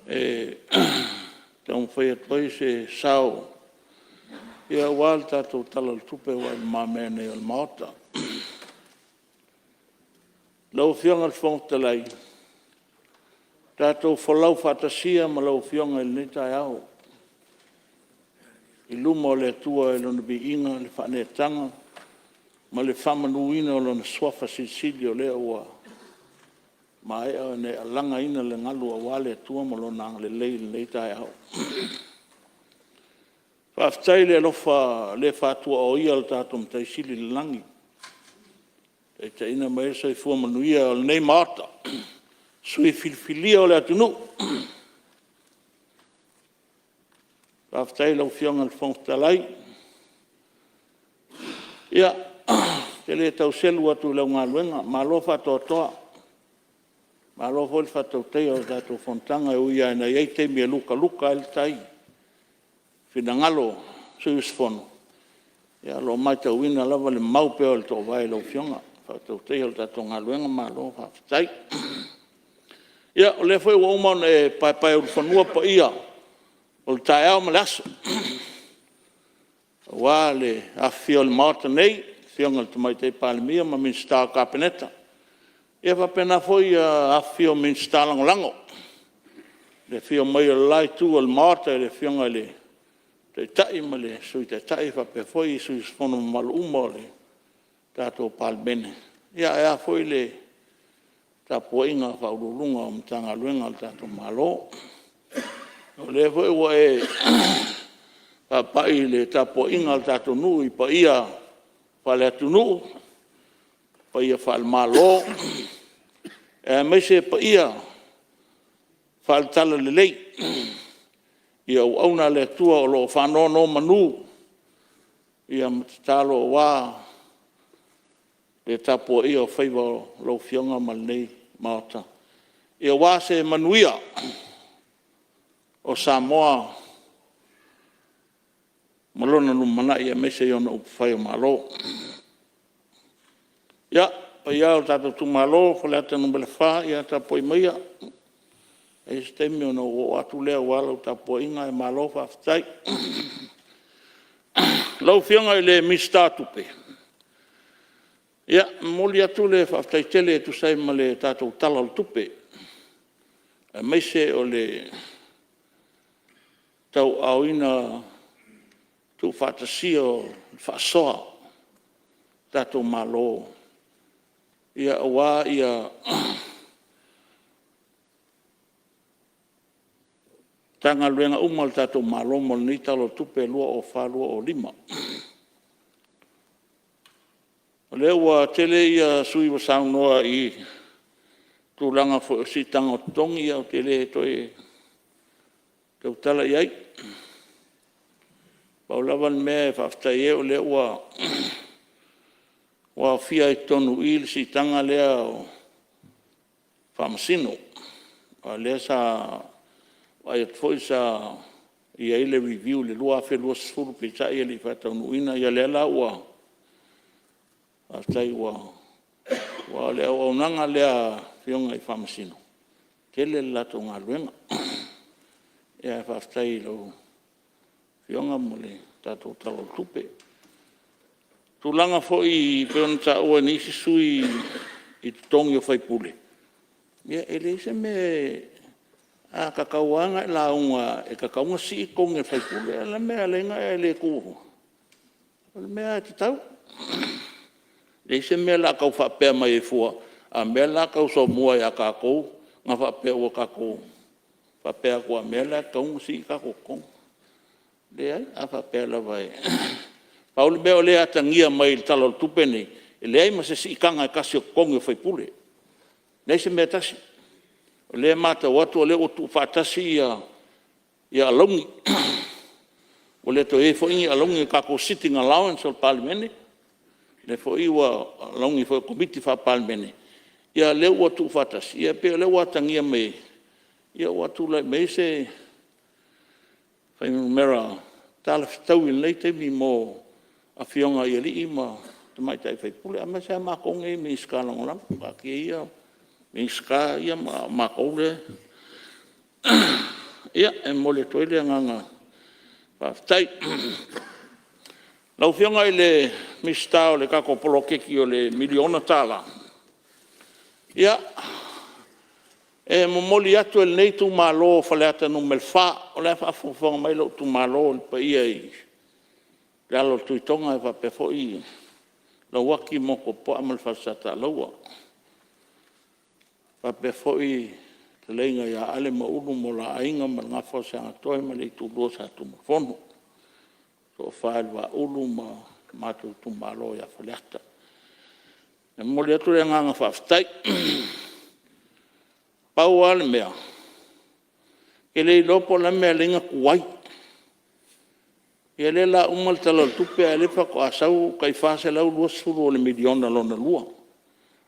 e taumafai atu ai se sao aua le tatou Tala o le Tupe ua i lumamea nei o le Maota. Lau Afioga i le Fofoga Fetalai, tatou folau faatasi ia ma lau Afioga i lenei taeao i luma o le Atua i Lona viiga, le faaneetaga ma le faamanuina o Lona Suafa Silisili o lea ua maea ona e alagaina le galu aua le Atua ma Lona agalelei i lenei taeao. Faafetai i le alofa le faatuaoia o le tatou Matai Sili i le lagi na taitaiina mai ai le soifua manuia o lenei Maota, sui usufono filifilia o le atunuu. Faafetai i lau Afioga i le Fofoga Fetalai. Ia, ou te le tau selu atu i lau galuega, malo faatoatoa. Malo foi le faatautaia o le tatou fonotaga, e ui lava ina i ai taimi e lukaluka ai le tai i finagalo o sui usufono, ae o lo o matauina lava le mau pea o le toovae i lau Afioga i le faatautaiga o le tatou galuega. Malo faafetai. Ia, o lea foi ua uma ona e paepaeulufanua paia o le taeao ma le aso, aua le afifio o le Maota nei, le Afioga i le Tamaitai Palemia ma Minisita o le Kapeneta, ia faapena foi le afifio o Minisita Lagolago. Le afio mai o le la Itu o le Maota i le Afioga i le Taitai ma le Sui Taitai faapea foi sui usufono mamalu uma o le tatou Palemene, ae a foi le tapuaiga a Ofisa Sili o Pulega o Matagaluega a le tatou Malo. O lea foi ua e faapai i le tapuaiga a le tatou nuu i paia faaleatunuu, paia faale-Malo, aemaise paia faale-Talalelei i auauna a le Atua o lo o faanonomanu ma tatalo aua le tapuaia o faiva o lau Afioga ma lenei Maota, aua se manuia o Samoa ma lona lumanai aemaise i ona upufai o Malo. Ia, le paia e o le tatou itumalo o Faleata 4, ia tapuai maia, e i ai se taimi ona ou oo atu lea aua lau tapuaiga, ae malo faafetai. Lau Afioga i le Minisita o Tupe, e momoli atu le faafetai tele e tusa ai ma le tatou Tala o le Tupe, aemaise o le tauaaoina tuufaatasia o le faasoa a le tatou Malo aua Matagaluega uma a le tatou Malo mo lenei Tala o le Tupe 2024/2025. O lea ua tele sui usufono ua saunoa i tulaga foi o siitaga o totogi, ia ou te le toe tautala i ai. Pau lava le mea e faafetai ai o lea ua aofia i totonu i i le siitaga lea o Faamasino, aua o lea sa vaai atu foi sa i ai le review i le 2020 peitai e le i faataunuuina. Ia lea la ua faafetai ua… Aua o le auaunaga lea a Afioga i Faamasino, e tele le latou galuega. Ae faafetai i lau Afioga mo le tatou Tala o le Tupe. O tulaga foi pei ona taua e nisi sui usufono i totogi o sui usufono, ia e leai se mea, a tatau lava ona e lauga e tatau ona sii totogi o le sui usufono. A o le a le mea e ala ai ona e le tu? O le mea lava e tatau. E leai se mea o le a tau faapea mai ai fua, a mea o le a tau somua ia tatou ona faapea ua tatou faapea atu a mea la e tatau ona sii o tatou totogi. Leai, a faapea lava e… Pau le mea o lea e atagia mai i le Tala o le Tupe lenei, e leai ma se siitaga e tasi o totogi o sui usufono, leai se mea e tasi. O lea e matau atu o lea ua tuufaatasi ia alauni, ua le toe i ai foi ni alauni a tatou sitting allowance a le Palemene, lea foi ua… o alauni foi o Komiti Faa-Palemene, ia lea ua tuufaatasi. Ia pei o lea ua atagia mai ai ua tulai mai ai se fuainumera talafetaui i lenei taimi mo afioga i alii ma tamaitai sui usufono, aemaise lava matou nei Minisita Lagolago. Taatia ia Minisita ia ma matou lea… Ia, e momoli atu ai le agaga faafetai. Lau Afioga i le Minisita o le tatou Poloketi o le $1miliona, ia, e momoli atu e lenei itumalo o Faleata 4, o la e faafogafoga mai lou itumalo i le paia i le alo o le Tuitoga ae faapea foi Lauaki ma Motuopuaa ma le Falesatalaua, faapea foi le fetalaiga ia Ale ma Ulu ma o la aiga ma le Gafa o Seatoe ma le Itulua o Sa Tunumafono, le Toafa i le Vaaulu ma le matou itumalo ia Faleata. E momoli atu le agaga faafetai. Pau lava le mea, ou te le iloa po o le a le mea e ala ai ona tuai. Ia lea o le a uma le Tala o le Tupe a o lea faatoa sau le tai $420,000 o le miliona lona lua.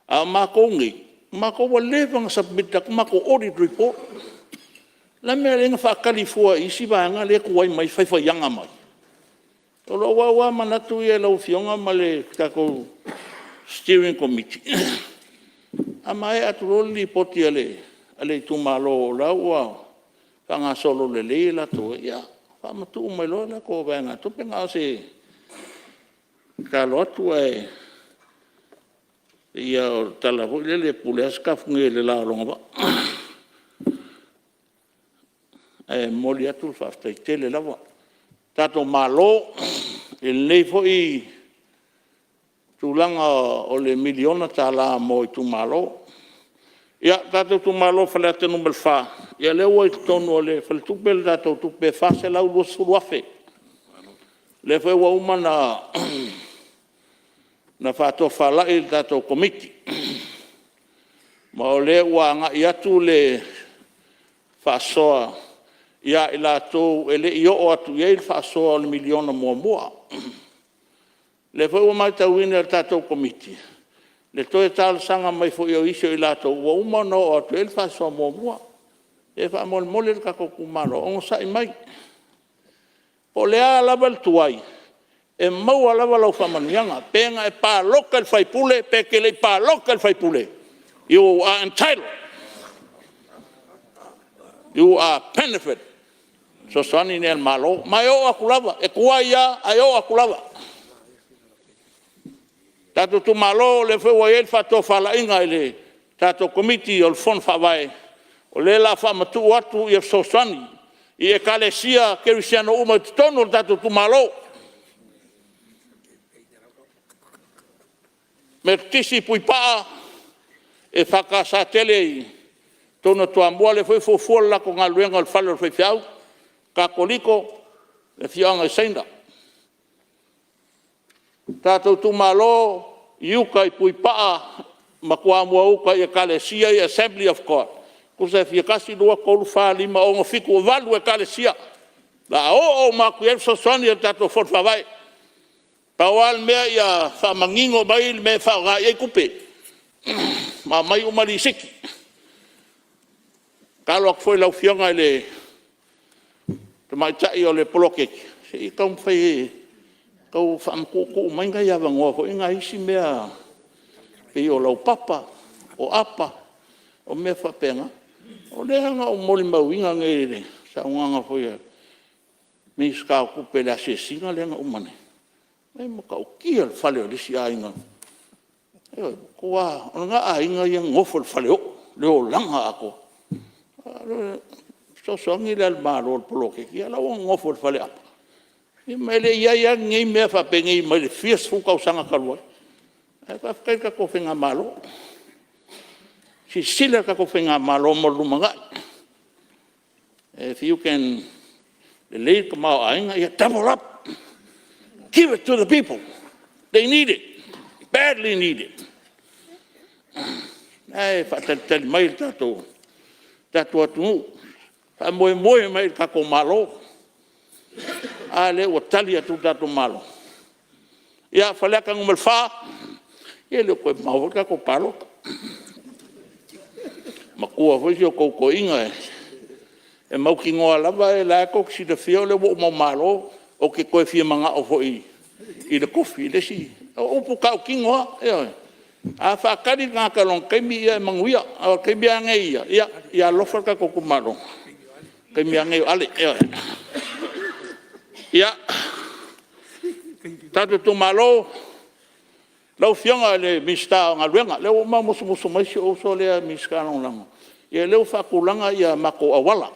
A o matou nei, Matou ua leva ona submit atu matou audit report. O le a le mea e ala ai ona faatali fua i isi vaega lea e tuai mai ai faifaiaga mai? O lou lava manatu ia i lau Afioga ma le tatou Steering Committee, a maea atu loa le lipoti a le itumalo o la ua faagasolo lelei a latou, ia faamatuu mai loa latou vaegatupe. Na o se tatalo atu ae pei lava o le tala foi lele, e pule lava Sitafune i le la o lona vaa. Ae momoli atu le faafetai tele lava i le tatou Malo i lenei foi tulaga o le $1miliona mo itumalo. Ia, le tatou itumalo o Faleata 4, ia lea ua i totonu o le faletupe le tatou tupe e $420,000. O lea foi ua uma ona faatofalai le tatou Komiti, ma o lea ua agai atu le faasoa ia i latou e le i oo atu i ai le faasoa o le $1miliona muamua. O lea foi ua matauina e le tatou Komiti le toe talosaga mai foi o isi o i latou ua uma ona oo atu i ai le faasoa muamua. Ia faamolemole le tatou itumalo, onosai mai. Po o le a lava le tuai, e maua lava lau faamanuiaga. Pe na e palota i le sui usufono pe e te le i palota i le sui usufono, you are entitled, you are benefit i fesoasoani nei a le Malo. Ma e oo atu lava, e tuai lava ae oo atu lava. Tatou itumalo, o lea foi ua i ai le faatofalaiga i le tatou Komiti o le Fono Faavae, o lea o le a faamatuu atu fesoasoani i Ekalesia Kerisiano uma i totonu o le tatou itumalo. Metotisi i Puipaa, EFKS tele i totonu o Toamua, o lea foi e fuafua le latou galuega o le fale o le faifeau, Katoliko, le afioaga i Saina. Tatou itumalo i uta i Puipaa ma Toamuauta i Ekalesia ia Assembly of God, tusa e fia? 1, 2, 3, 4, 5, 6, 7, 8 Ekalesia o le a oo uma atu i ai le fesoasoani a le tatou Fono Faavae. Pau lava le mea ia faamanino mai le mea e faaaoga i ai tupe ma aumai uma lisiti. E tatalo atu foi i lau Afioga i le tamaitai o le poloketi, se i taumafai e tau faamatuutuu mai nai avanoa foi nai isi mea pei o laupapa, o apa, o mea faapena. O lea na ou molimauina nei i le saunoaga foi a le Minisita o Tupe i le asiasiga lea na uma nei, e matautia le fale o le isi aiga. Ioe. O lena aiga ia e nonofo i le faleoo le olaga atoa. O le fesoasoani lea a le Malo i le poloketi, a o la e ua nonofo i le faleaapa. Ia ma e le i i ai lava lenei mea faapenei mai le fia sefulu tausaga talu ai. Ae faafetai i le tatou faigamalo. Silasila le tatou faigamalo mo le lumanai. If you can lelei le tamaoaiga, ia double up, give it to the people, they need it, badly need it. O la e faatalitali mai le tatou atunuu, faamoemoe mai i le tatou Malo. A lea ua tali atu le tatou Malo. Ia, Faleata 4, ia e le o toe mamao foi le tatou palota. Matua foi si outou toeaina e mautinoa lava o la e tou te silafia o lea ua uma ou malo, ou te toe fia manao foi i le tofi i le isi… O upu tautino lava, ioe. A faatali le tagata i lona taimi, ia e manuia. A o le taimi lava lenei ia, ia alofa le tatou itumalo, o le taimi lava lenei o Ale. Ia, le tatou itumalo, lau Afioga i le Minisita o Galuega, o lea ua uma ona musumusu mai si ou uso lea Minisita Lagolago, ia o lea ua faatulaga matou auala,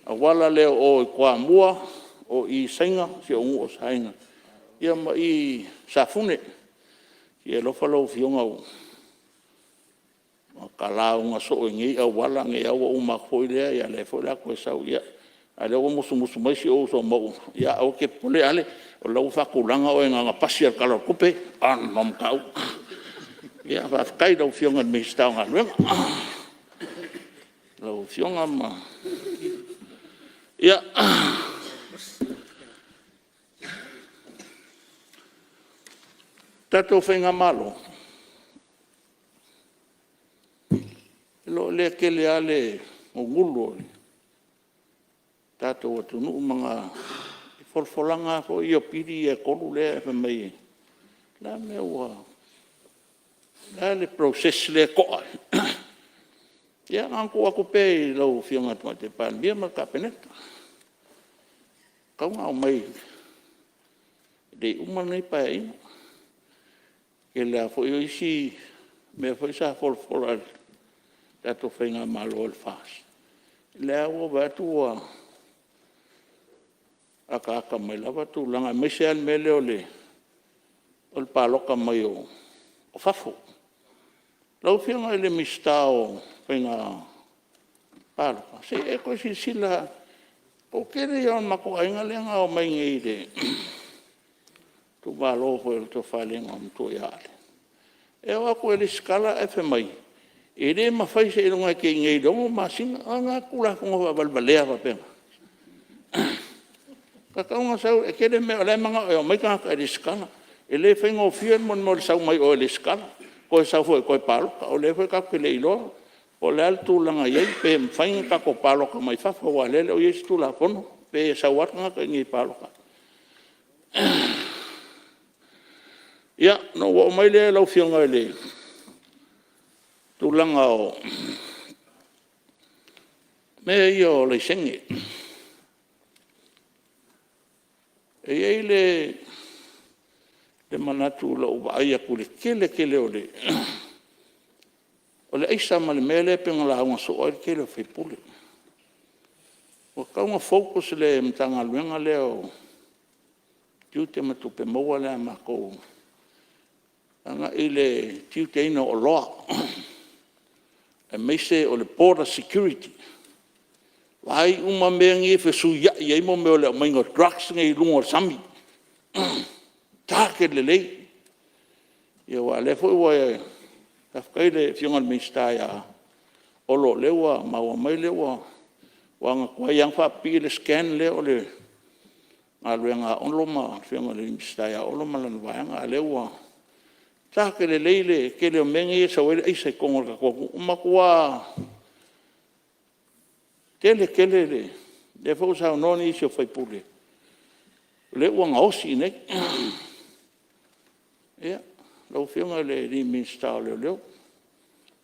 auala lea o i Toamua, o i i Saina, si ou nuu o Saina, ia ma i i Safune. Se i e alofa lau Afioga, ua ta lauga soo i nei auala, o nei lava ua uma atu foi lea, a o lea foi o le a toe sau. Ia, a o lea ua musumusu mai si ou uso o Mauu, ia aua e te popole Ale, o la e ua faatulaga oe na ona pasi lava o le Tala o le Tupe. O a mamalu Ia faafetai i lau Afioga i le Minisita o Galuega, lau Afioga ma… Ia, le tatou faigamalo, tele lava le gugulu o le tatou atunuu ma folafolaga lava foi ia o pili ia e 3 lea e fai mai o le a le mea ua… O le a le process lea e to'a ai? Ia na ona tuu atu pea i lau Afioga i le Tamaitai Palemia ma le Kapeneta, e tatau ona aumai e le i uma lenei Paeaiga. O le tele lava foi o isi mea foi sa folafola e le tatou faigamalo o le FAST, lea lava ua ou vaai atu ua ataata mai lava tulaga, aemaise lava le mea lea o le palota mai o fafo. Lau Afioga i le Minisita o Faiga Palota, se i e toe silasila lava, o le toatele ia o le matou aiga lea na omai nei i le itumalo foi o le Tofa i le Igoamatua ia Ale, e o atu e resitala ae fai mai e le mafai seiloga e te i inei i le 6 masina. O a na Tulafono faavalevalea faapena? E tatau ona sau, e tele mea o la e mananao e omai tagata e resitala. E le faigofie le mea o le sau mai o e resitala toe sau foi e toe palota. O lea foi tatou te le iloa po o le a le tulaga e i ai, pe mafai ona tatou palota mai fafo aua o lea e le o i ai se Tulafono, pe sau lava le tagata i inei e palota ai. Ia, ona ou oo mai lea lau Afioga i le tulaga o mea ia o laisene. E i ai le manatu i lou vaai atu i le tele tele o le aisa ma le mea lea pei ona lauga soo ai le tele o sui usufono. Ua tatau ona focus le Matagaluega lea o Tiute ma Tupe Maua lea a matou agai i le tiuteina o oloa aemaise o le border security. Vaai uma mea nei e fesuiai ai mea o le aumaiga o drugs nei i luga o le sami, target lelei. Aua o lea foi ua e… Faafetai i le Afioga i le Minisita ia Olo o lea ua maua mai o lea ua… aua na tuai lava ona faapipii le scan lea o le galuega a Olo ma le Afioga i le Minisita ia Olo ma lana vaega, a o lea ua target lelei le tele o mea nei e sau ai le aisa i totonu o le tatou atunuu. Ua matua tele tele le… Lea foi ua saunoa nisi o sui usufono, o lea ua gaosi i inei. Ia, lau Afioga i le Minisita o Leoleo,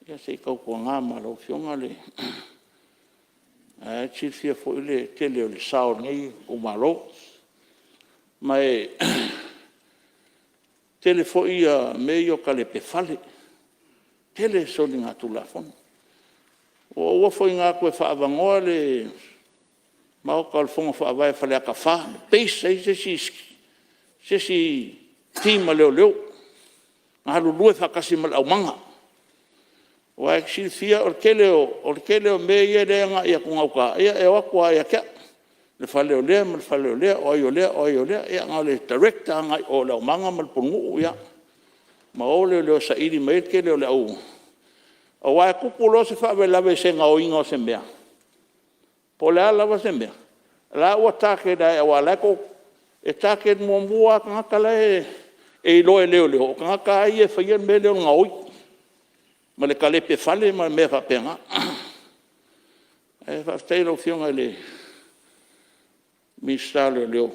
ia se i tautuana ma lau Afioga le… O lena e te silafia foi le tele o le sao o lenei itumalo. Ma e tele foi mea ia o talepe fale, tele soligatulafono. Ua ou ofo i ina toe faaavanoa le Maota o le Fono Faavae a Faleata 4 e base ai se isi team a leoleo e galulue faatasi ma le aumaga. Aua e te silafia o le tele o mea ia e agai atu i gauta, ia e o atu lava ia te au, le fale o lea ma le fale o lea, o ai o lea, o ai o lea. Ia na o le direct lava agai i o i le aumaga ma le pulenuu ma o leoleo e saili mai ai le tele o le au… Aua e tupu loa se faalavelave i se gaoiga o se mea, po o le a lava se mea, o la e ua target lava aua o la e target muamua lava tagata la e iloa e leoleo, o tagata lava ia e faia le mea lea o le gaoi ma le talepe fale ma mea faapena. Ae faafetai i lau Afioga i le Minisita o Leoleo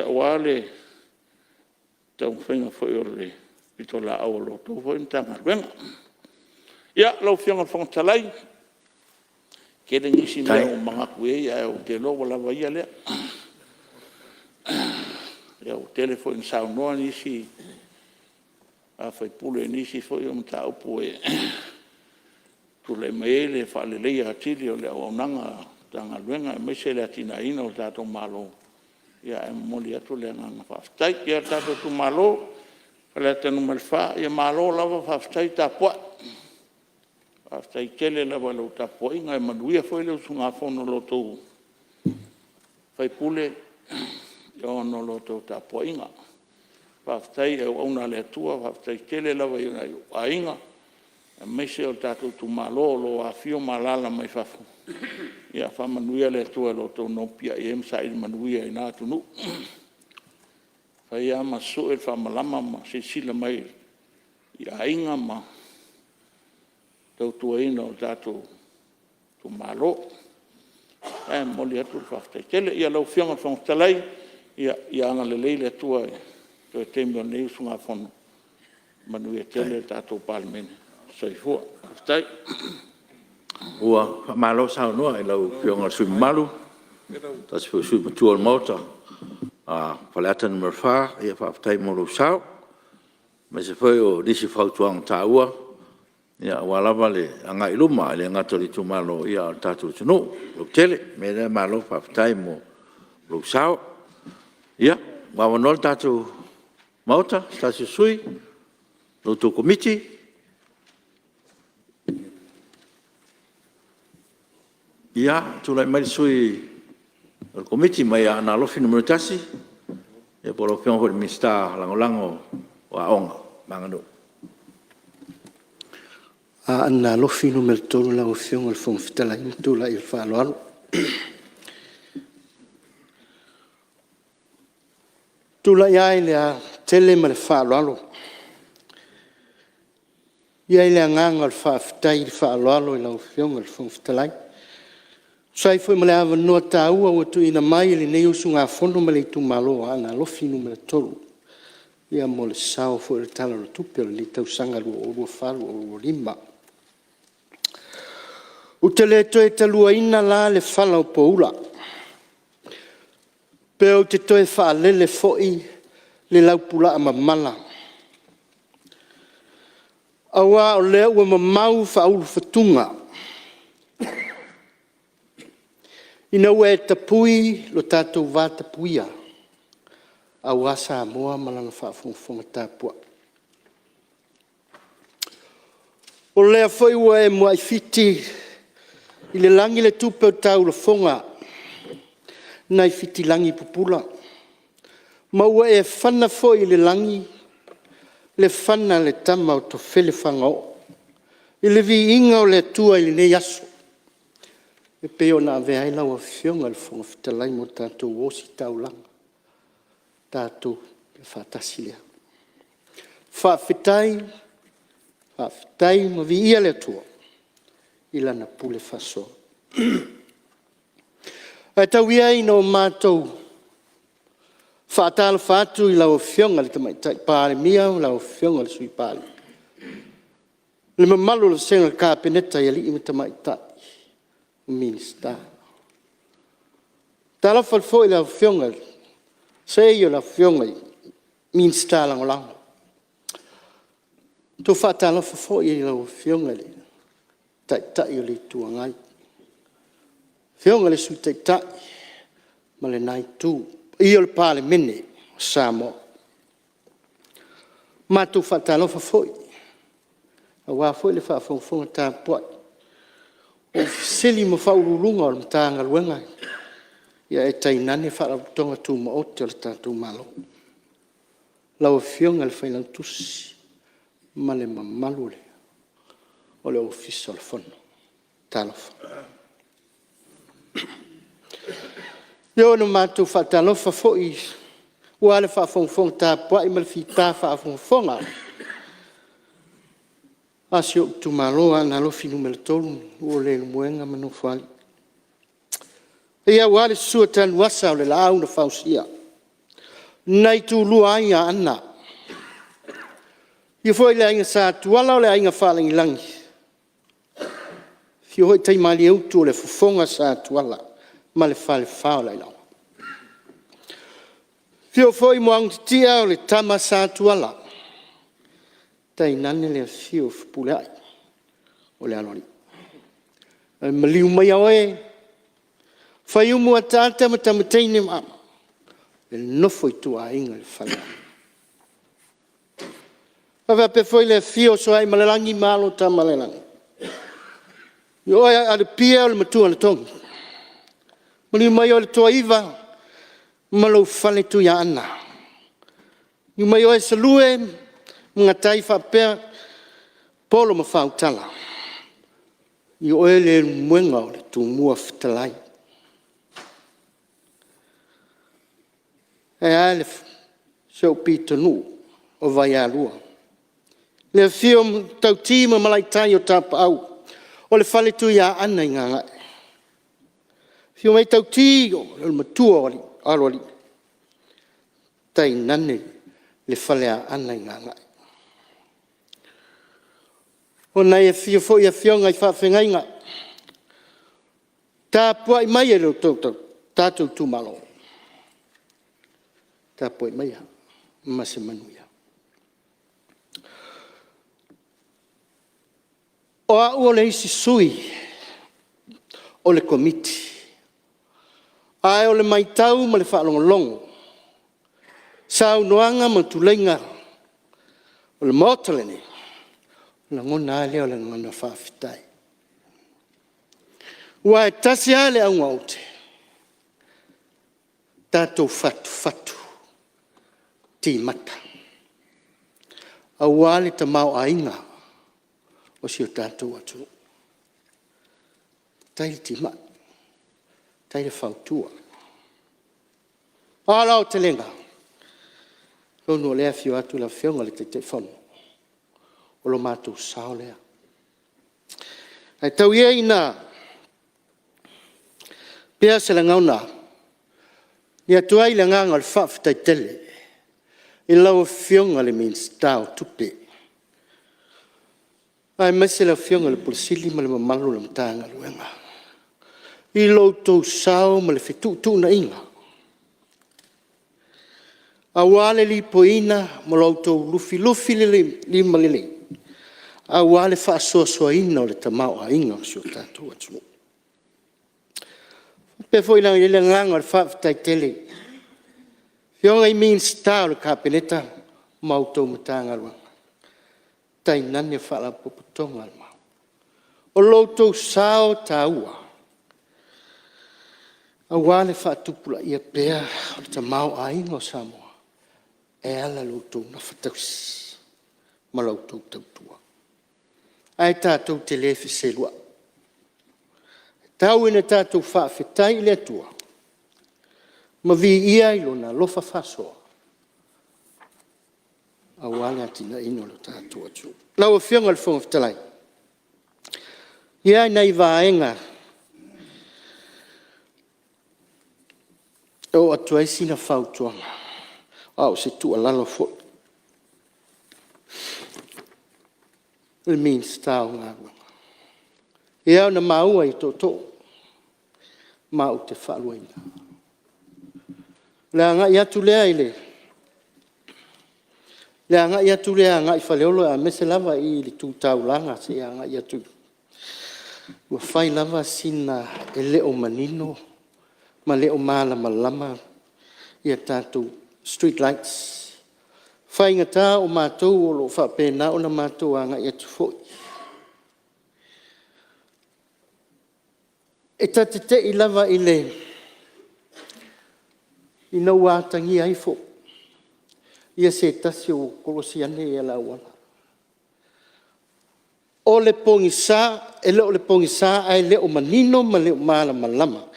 aua le taumafaiga foi o le pitolaau a la outou foi Matagaluega. Ia, lau Afioga i le Fofoga Fetalai, e tele nisi mea ua ou manatu i ai, ae ou te iloa ua lava ia lea. Ia ua tele foi ina saunoa nisi sui usufono i nisi foi o mataupu e tulai mai ai le faaleleia atili o le auaunaga a Matagaluega aemaise le atiaeina o le tatou Malo, ae momoli atu le agaga faafetai. Ia, le tatou itumalo o Faleata 4, ia malo lava faafetai tapuai. Faafetai tele lava i lau tapuaiga, e manuia foi le usugafono a lo outou sui usufono ona o la outou tapuaiga. Faafetai i auauna a le Atua, faafetai tele lava i nai ou aiga, aemaise o le tatou itumalo o lo o afifio ma alaala mai fafo. Ia faamanuia le Atua i lo outou nopiai ai ma saili manuia i na atunuu. E fai lava ma sue le faamalama ma silasila mai i aiga ma tautuaina o tatou itumalo. Ae momoli atu le faafetai tele. Ia lau Afioga i le Fofoga Fetalai, ia agalelei le Atua i toe taimi o lenei usugafono. Manuia tele le tatou Palemene. Soifua. Faafetai. Ua faamalo saunoa i lau Afioga i le sui usufono mamalu, o se tasi foi o sui usufono matua o le Maota o Faleata 4, faafetai mo lou sao aemaise foi o nisi o fautuaga taua aua lava le agai i luma e le gata o le itumalo a o le tatou atunuu lautele. O le mea lea malo faafetai mo lou sao. Ia, ua avanoa le tatou Maota i se tasi o sui usufono o la outou Komiti. Ia, tulai mai le sui o le Komiti mai Aana Alofi 1, po o lau Afioga foi i le Minisita Lagolago o Aoga ma Aganuu. Aana Alofi 3 lau Afioga i le Fofoga Fetalai ma tulai ai ma le faaaloalo. E tulai lava i le aotele ma le faaaloalo, e i ai le agaga o le faafetai ma le faaaloalo i lau Afioga i le Fofoga Fetalai, e tusa ai foi ma le avanoa taua ua tuuina mai i lenei usugafono ma le itumalo o Aana Alofi 3 mo le sao foi i le Tala o le Tupe o lenei tausaga 2024/2025. Ou te le toe taluaina la le fala o poula, pe ou te toe faalele foi le laupulaa mamala, aua o lea ua mamau faaulufatua ina ua e tapui lo tatou vatapuia aua Samoa ma lana faafogafoga tapuai. O lea foi ua e muai fiti i le lagi le tupe o taulafoga nai fitilagi pupula ma ua e fana foi i le lagi le fana a le tama o tofele fagaoo i le viiga o le Atua i lenei aso e pei ona avea ai lau Afioga i le Fofoga Fetalai ma tatou ositaulaga, tatou faatasi lea. Faafetai, faafetai ma viia le Atua i Lana pule faasoa. Ae tau ia ina o matou faatalofa atu i lau Afioga i le Tamaitai Palemia ma lau Afioga i le Sui Palemia, le mamalu o le Vasega o le Kapeneta i alii ma tamaitai Minisita. Talofa foi i lau Afioga i le seei o le Afioga i le Minisita Lagolago. Matou te faatalofa foi i lau Afioga i le Taitai o le Itu Agai, Afioga i le Sui Taitai ma lena Itu, le paia o le Palemene o Samoa. Matou te faatalofa foi aua foi le faafogafoga tapuai a Ofisa Sili o Pulega o Matagaluega ae tainane Faalapotopotoga Tumaoti a le tatou Malo. Lau Afioga i le Failautusi ma le mamalu o le Ofisa o le Fono. Talofa. Ia ona matou faatalofa foi aua le faafogafoga tapuai ma le fita faafogafoga a si ou itumalo o Aana Alofi 3, nuu o Leulumoega ma Nofoalii. Le paia aua le susu o Tanuvasa o le Laau na Fausia, nai Tumua ai Aana, afio foi le Aiga Sa Tuala, o le Aiga Faalagilagi, afio foi Taimalieutu o le Fofoga Sa Tuala ma le Falefa o Lailaua. Afio foi Muagututia o le Tama Sa Tuala, tainane le afifio o Fepuleai o le Aloalii. Ae maliu maia oe Faiumu Ataata ma Tama Teine ma le nofo a ituaiga i le faleaoga. E faapea foi le afio o Sooaemalelagi ma alo o Tamaalelagi, o oe Alipia o le Matuanatogi, maliu mai oe le Toaiva ma lou fale Tuiaana, maliu mai oe Salue ma Gatai faapea Polo ma Faautala, o oe Leulumoega o le Tumua Fetalai. Ae a si ou pitonuu o Vaialua. Le afio o Tauti ma Malaitai o Tapaau, o le fale Tuiaana i gagae. Afio mai Tauti o le matua o Aloalii, tainane le Faleaana i gagae. Ona e afio foi afioga i faafeagaiga, tapuai mai e lo tatou itumalo, tapuai maia ma se manuia. O au o le isi sui o le Komiti, ae o le matau ma le faalogologo, saunoaga ma tuleiga o le Maota lenei, ona lagona lava lea o le agaga faafetai. Aua e tasi lava le auga o aute, tatou fatufatu timata aua le tamaoaiga o si o tatou atunuu. Faafetai le timai, faafetai le fautua. A o le aotelega, atonu o lea e afio atu le Afioga i le Taitaifono, o lo matou sao lea. Ae tau ia ina pea se lagona e avatu ai le agaga o le faafetai tele i lau Afioga i le Minisita o Tupe, aemaise le Afioga i le Ofisa Sili ma le mamalu o le Matagaluega i lo outou sao ma le fetuutuunaiga aua le lipoiina ma lo outou lufilufilima lelei aua le faasoasoaina o le tamaoaiga o si o tatou atunuu. E faapea foi la i ai le agaga o le faafetai tele i Afioga i Minisita o le Kapeneta ma a outou Matagaluega, tainane Faalapotopotoga a le Malo. O lo outou sao taua aua le faatupulaia pea o le tamaoaiga o Samoa e ala i lo outou gafatausi ma la outou tautua. Ae tatou te le feseluai, tau ina tatou faafetai i le Atua ma viia i Lona alofa faasoa aua le atinaeina o le tatou atunuu. Lau Afioga i le Fofoga Fetalai, e i ai nai vaega e oo atu ai sina fautuaga, a o se tuualalo foi i le Minisita o Galuega. E pei lava ona maua i tootoo, ma ou te faaluaina. O le agai atu lea agai Faleolo aemaise lava i le tu taulaga seia agai atu i... ua fai lava sina e le o manino ma le o malamalama ia tatou street lights. E faigata o matou o lo o faapena ona matou agai atu foi. E ta te te i lava ina ua atagia ifo se tasi ua kolosi ane le auala. O le pogisa, e le o le pogisa ae le o manino ma le o malamalama,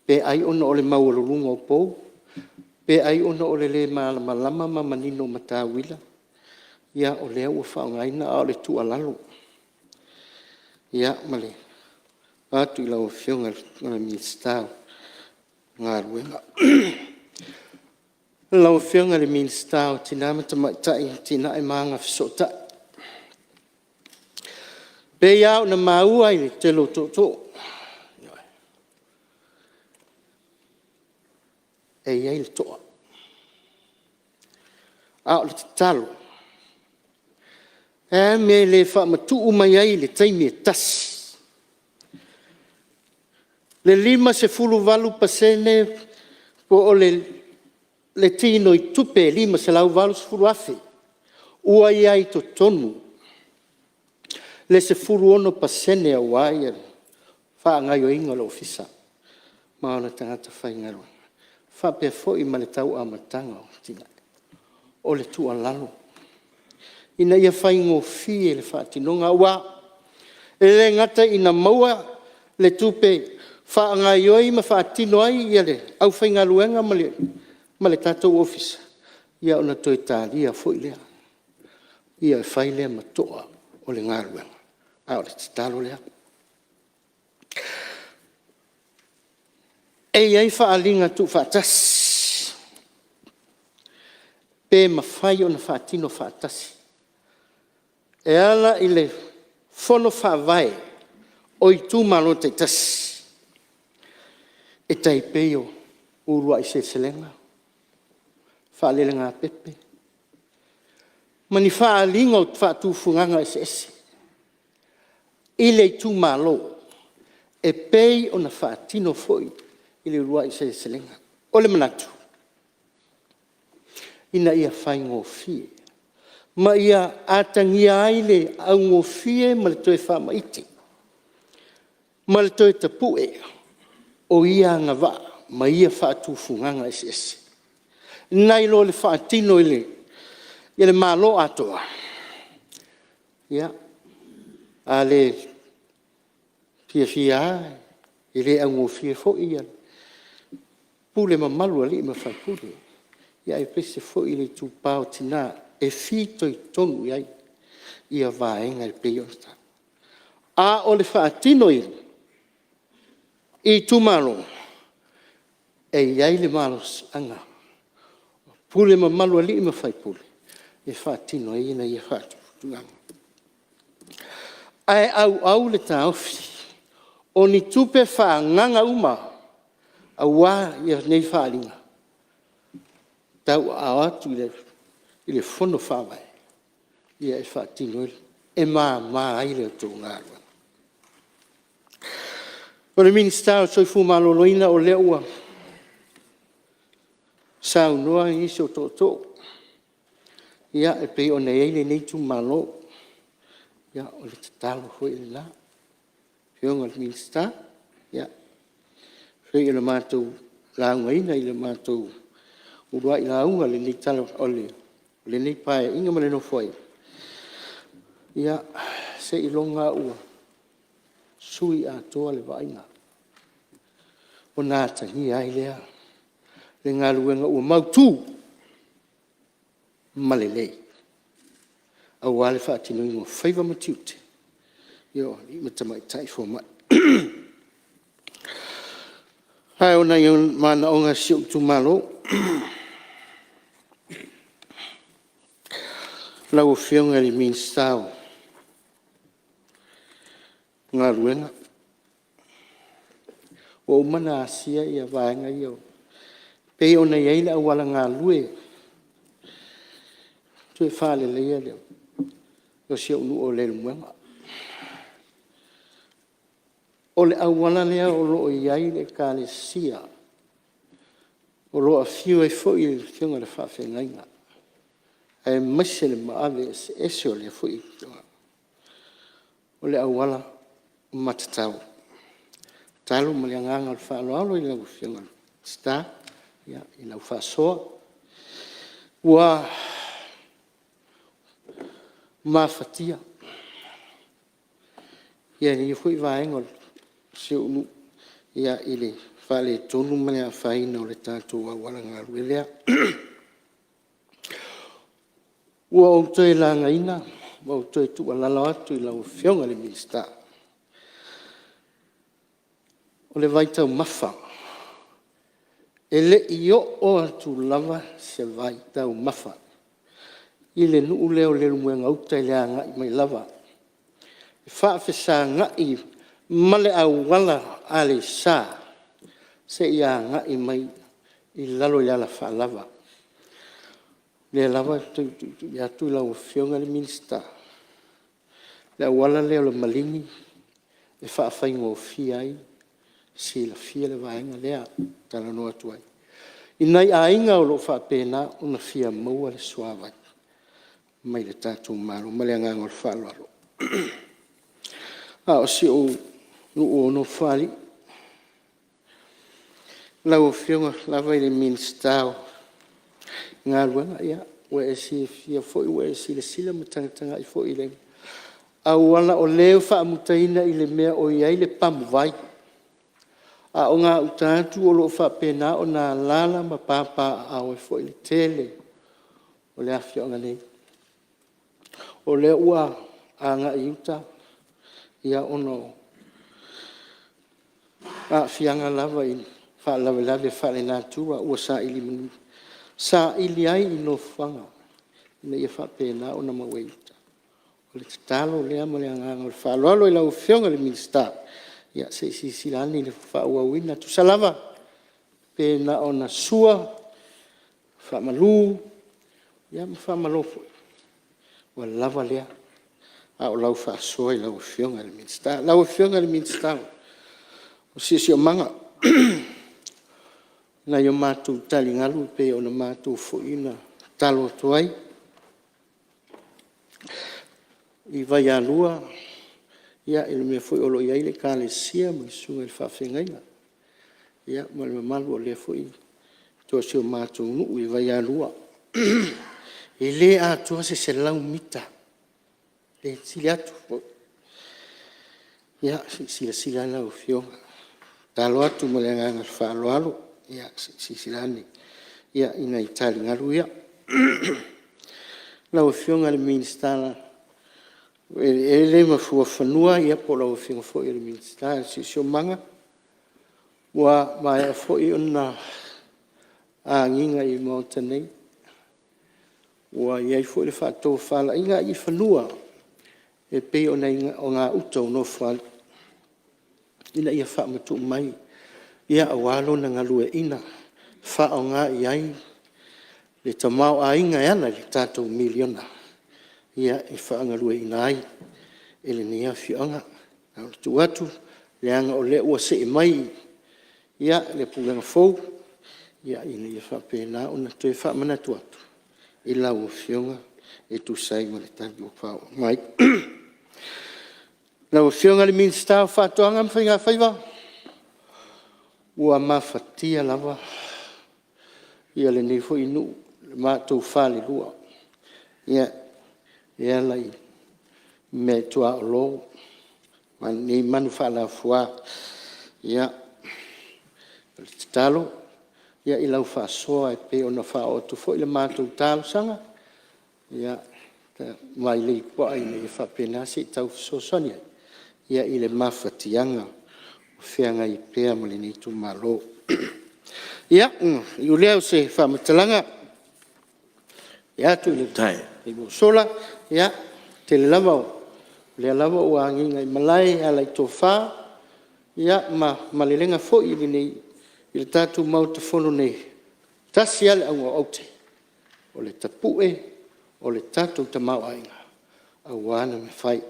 pe ai ona o le maualuluga o pou, pe ai ona o le le malamalama ma manino o matauila, ia o lea ua faaaogaina. A o le tuualalo vaeatu lau Afioga i le Minisita o Galuega. Lau Afioga i le Minisita o Tina ma Tamaitai, Atinae ma Agafesootai, e pei lava ona maua i le tele o tootoo, e i ai le toa. A o le tatalo, o le a le mea e le faamatuu mai ai i le taimi e tasi le 58% po o le tinoitupe e $580,000 ua i ai i totonu le 16% aua le faagaoioiga o le Ofisa ma ona tagata faigaluega, faapea foi ma le tau amataga o atinae. O le tuualalo, ina ia faigofie le faatinoga, aua e le gata ina maua le tupe faagaoioi ma faatino ai le aufaigaluega ma le tatou Ofisa, ia ona toe talia foi lea. Ia fai lea ma toa o le galuega, a o le tatalo lea. E i ai faaaliga tuufaatasi, pe mafai ona faatino faatasi e ala i le Fono Faavae o itumalo taitasi, e tai pei o uluai seleselega, faalelegapepe ma ni faaaliga o faatufugaga eseese i le itumalo e pei ona faatino foi i le uluai seleselega. O le manatu, ina ia faigofie ma ia atagia ai le augofie ma le toe faamaite ma le toe tapue o ia agavaa ma ia faatufugaga eseese nai lo le faatino i le Malo atoa. Ia, a le fiafia lava, e le augofie foi le pule mamalu a alii ma faipule, aemaise foi le itupa o tina e fitoitonu i ai ia vaega e pei ona taua. A o le faatino i itumalo, e i ai le malosiaga o pule mamalu a alii ma faipule e faatino ai ia faatulaga. Ae auau le taofi, o ni tupe faaagaaga uma aua nei faaaliga, tauaao atu i le Fono Faavae e faatino ai, e mama ai le tou galuega. O le Minisita o le Soifua Maloloina, o lea ua saunoa nisi o tootoo e pei ona i ai lenei itumalo. Ia, o le tatalo foi lena lau Afioga i le Minisita, e pei ona matou laugaina i le matou uluai lauga i lenei Paeaiga ma le Nofoaiga, ia, seiloga lava ua sui atoa le vaaiga ona atagia ai lea o le galuega ua mautu ma lelei aua le faatinoina o faiva ma tiute o alii ma tamaitai fomai. Ae o nai manaoga o si ou itumalo, lau Afioga i le Minisita o Galuega, ua uma ona asia vaega ia e pei ona i ai le auala galue toe faaleleia o si ou nuu o Leulumoega. O le auala lea o lo o i ai le Ekalesia o lo o afio ai foi le susuga i le faafeagaiga aemaise le maave eseese o lea foi afioaga. O le auala matatau. O le tatalo ma le agaga faaaloalo i lau Afioga i le Minisita i lau faasoa, ua mafatia lenei foi vaega o si ou nuu i le faaletonu ma le afaina o le tatou auala galue lea. Ua ou toe lagaina ma ou toe tuualalo atu i lau Afioga i le Minisita, o le vaitaumafa, e le i oo atu lava se vaitaumafa i le nuu lea o Leulumoega uta i le agai mai lava e faafesagai ma le auala Aleisa seia agai mai i lalo i le alafaalava. O lea lava e toe tuitui atu i lau Afioga i le Minisita, le auala lea o le Maligi e faafaigofie ai, silafia le vaega lea ou te talanoa atu ai, i nai aiga o lo o faapena ona fia maua le suavai mai le tatou Malo. Ma le agaga faaaloalo. A o si ou nuu o Nofoalii, lau Afioga lava i le Minisita o Galuega, ia, ua e silafia foi ua e silasila ma tagatagai foi i le auala o lea ua faamutaina i le mea o i ai le pamuvai, a o gauta atu o lo o faapena ona alaala ma papaaao ai foi le tele o le afioaga nei. O lea ua agai i uta ona o aafiaga lava i faalavelave faalenatura ua saili ai ni nofoaga ina ia faapena ona maua ai. O le tatalo lea ma le agaga o le faaaloalo i lau Afioga i le Minisita, ia se i silasila ane i le faaauauina. E tusa lava pe na ona sua, faamalu ma faamalo foi, ua lava lea, a o lau faasoa i lau Afioga i le Minisita. Lau Afioga i le Minisita mo le Siosiomaga, i nai a matou taligalu pei ona matou foi na tatalo atu ai i Vaialua i le mea foi o lo o i ai le Ekalesia ma le susuga i le faafeagaiga ma le mamalu o lea foi itu o si o matou nuu i Vaialua. E le atoa se 100 mita pe sili atu foi. Ia se i silasila ane lau Afioga. E tatalo atu ma le agaga faaaloalo, se i silasila ane i nai taligalu ia. Lau Afioga i le Minisita o Eleele ma Fuafanua po o lau Afioga foi i le Minisita o le Siosiomaga, ua maea foi ona agiga i le Maota nei, ua i ai foi le faatofalaiga i fanua e pei o gauta o Nofoalii ina ia faamatuu mai aua lona galueaiina, faaaoga i ai le tamaoaiga e ala i le tatou miliona e faagalueaiina ai e lenei afioaga. Na ona tuu atu, leaga o lea ua see mai le Pulega fou, ina ia faapena ona toe faamanatu atu i lau Afioga e tusa ai ma le tali ua faaoo mai. Lau Afioga i le Minisita o Faatoaga ma Faigafaiva, ua mafatia lava lenei foi nuu i le matou falelua e ala i meaituaolo ma nei manu faalafua. Ia, o le tatalo i lau faasoa e pei ona faaoo atu foi le matou talosaga, mailei puaa ina ia faapena se i tau fesoasoani ai i le mafatiaga o feagai pea ma lenei itumalo. Ia, ona iu lea o se faamatalaga vaeatu le taimi ua sola, ia, tele lava, o lea lava ua agiga i malae e ala i tofa ma malelega foi i le tatou Maota Fono nei, e tasi lava le auga o aute, o le tapue o le tatou tamaoaiga aua lana fai.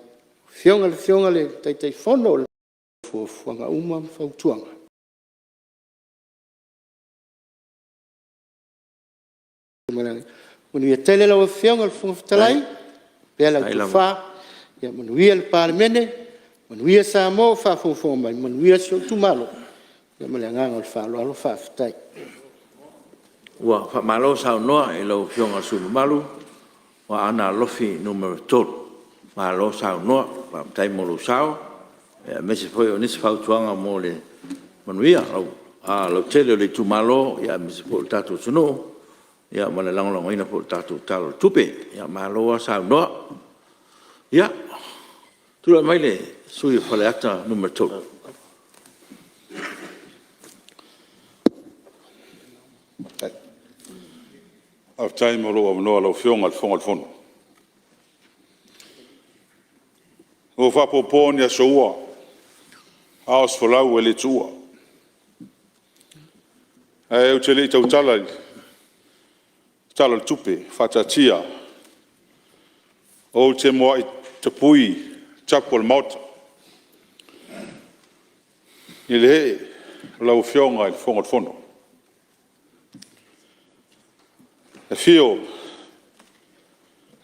Lau Afioga i le Taitaifono o fuafuaga uma ma fautuaga. Manuia tele lau Afioga i le Fofoga Fetalai faapea lau tofa, manuia le Palemene, manuia Samoa ua faafogafoga mai, manuia si ou itumalo. Ma le agaga faaaloalo faafetai. Ua faamalo saunoa i lau Afioga i le sui usufono mamalu mo Aana Alofi 3. Malo saunoa, faafetai mo lou sao aemaise foi o nisi fautuaga mo le manuia lautele o le itumalo aemaise foi o le tatou atunuu ma le lagolagoina foi o le tatou Tala o le Tupe. Malo lava saunoa. Ia, tulai mai le sui usufono mo Faleata 3. Faafetai mo lou avanoa lau Afioga i le Fofoga o le Fono. Ua faapopoa ni aso ua, a o se folau e le tuua. Ae ou te le i tautala i le Tala o le Tupe faataatia, ou te muai tapui tapu o le Maota i le ee o lau Afioga i le Fofoga o le Fono. Afio le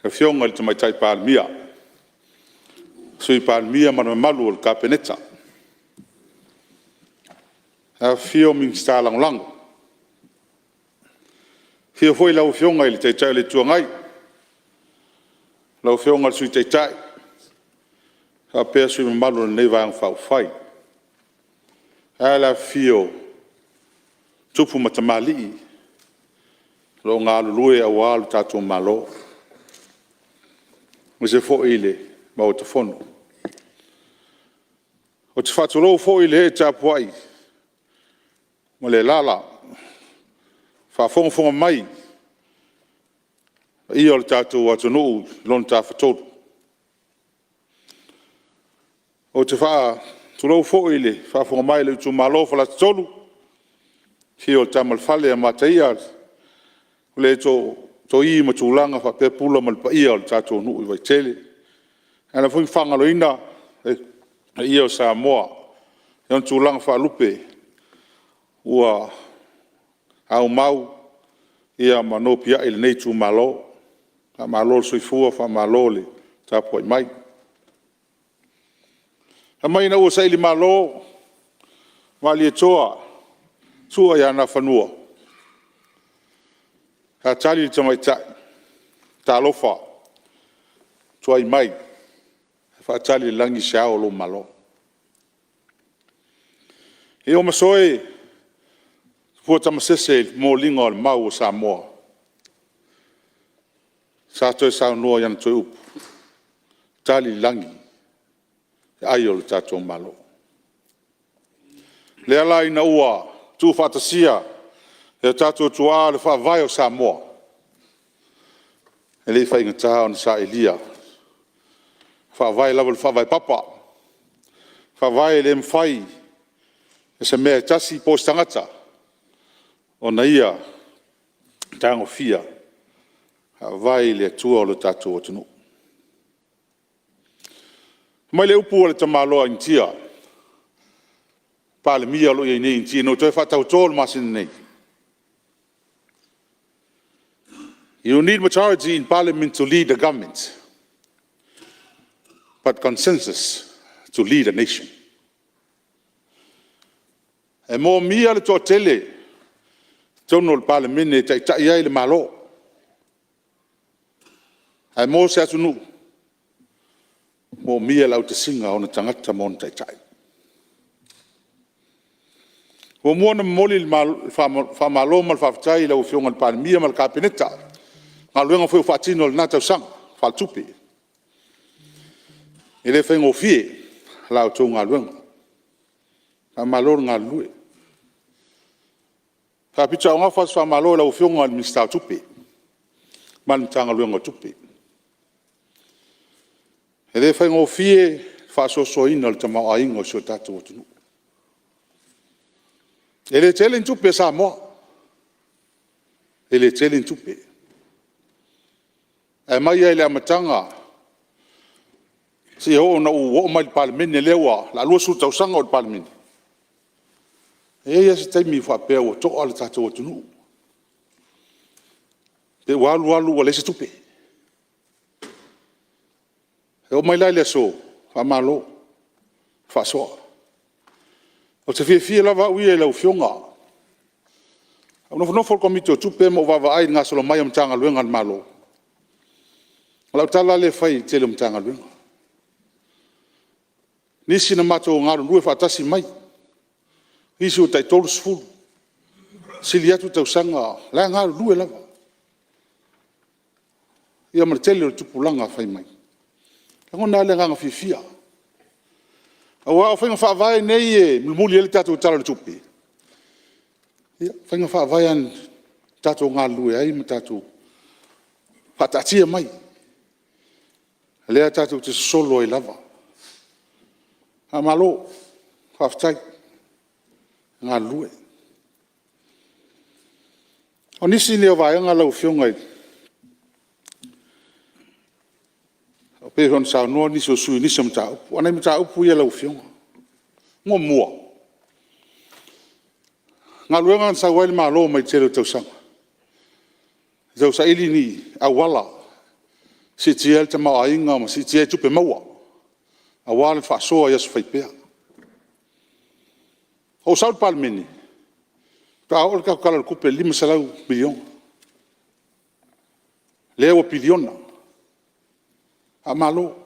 Afioga i le Tamaitai Palemia, Sui Palemia ma le mamalu o le Kapeneta. Afifio Minisita Lagolago. Afio foi lau Afioga i le Taitai o le Itu Agai, lau Afioga i le Sui Taitai faapea sui usufono mamalu o lenei Vaega Faaupufai. Ae a le afifio o tupu ma tamalii o lo o galulue aua lo tatou Malo. aemaise foi le Maota Fono. Ou te faatulou foi i le ee tapuai ma le alaala o faafogafoga mai le paia o le tatou atunuu i lona tafatolu. Ou te faatulou foi i le faafofoga mai a lou itumalo o Faleata 3, afio o Tama a le Fale, Mataia, le Tootoo ma Tulaga faapea Pula ma le paia o le tatou nuu i Vaitele. Ae le faagaloina le paia o Samoa i ona tulaga faalupe ua aumau ma nopiai i lenei itumalo. Faamalo le soifua faamalo le tapuai mai. Fai mai ina ua sailimalo Malietoa, Sua ia Nafanua, sa tali le tamaitai, “Talofa, tuai mai, ae faatali le lagi se ao o lou Malo.” Iomasoe Tupua Tamasese i le momoliga o le mau a Samoa, sa toe saunoa i ana toe upu, “Tali le lagi le ai o le tatou Malo.” O lea la ina ua tuufaatasia e o tatou tuaa le Faavae o Samoa, e le i faigata ona sailia, e faavae lava i le faavae papa, e faavae e le mafai e se mea e tasi po o se tagata ona ia tagofia, e faavae i le Atua lo tatou atunuu. Fai mai le upu a le tamaloa Initia, Palemia o lo o i ai nei i Initia ina ua toe faatauto i le masina nei, “You need majority in Parliament to lead the Government, but consensus to lead a nation.” E moomia le toatele i totonu o le Palemene e taitai ai le Malo. Ae mo se atunuu, e moomia le autasiga a ona tagata ma ona taitai. E muamua ona momoli le faamalo ma le faafetai i lau Afioga i le Palemia ma le Kapeneta i galuega foi ua faatino i lena tausaga faaletupe. E le faigofie la outou galuega. Faamalo le galulue. E faapitoaugafa se faamalo i lau Afioga i le Minisita o Tupe ma le Matagaluega o Tupe. E le faigofie le faasoasoaina o le tamaoaiga o si o tatou atunuu. E le tele ni tupe a Samoa, e le tele ni tupe. Ae mai lava i le amataga seia oo ina ou oo mai i le Palemene lea o le a 20 tausaga o ou i le Palemene, e i ai lava se taimi faapea ua to'a le tatou atunuu, pe ua alu alu ua leai se tupe. E oo mai la i le aso, faamalo faasoa. Ou te fiafia lava au ia i lau Afioga. Na ou nofonofo i le Komiti o Tupe ma ou vaavaai i le gasolo mai o Matagaluega a le Malo, o lau tala lava lea e fai i le tele o Matagaluega. Nisi na matou galulue faatasi mai, nisi ua tai 30, sili atu tausaga o la e galulue lava, ia ma le tele o tupulaga fai mai. E lagona lava le agaga fiafia, aua o faiga faavae nei e mulimuli ai le tatou Tala o le Tupe, ia o faiga faavae lava na tatou galulue ai ma tatou faataatia mai, o lea tatou te sosolo ai lava. Faamalo faafetai galulue. O nisi nei o vaega lau Afioga e pei ona saunoa nisi o sui usufono i nisi o mataupu. A o nai mataupu ia lau Afioga. Muamua, o galuega na sau ai le Malo mai le tele o tausaga, e tausaili ni auala e siitia ai le tamaoaiga ma siitia ai tupe maua aua le faasoa i aso fai pea. Na ou sau i le Palemene, faatoa oo le tatou Tala o le Tupe i le $500 miliona, lea ua piliona. Faamalo.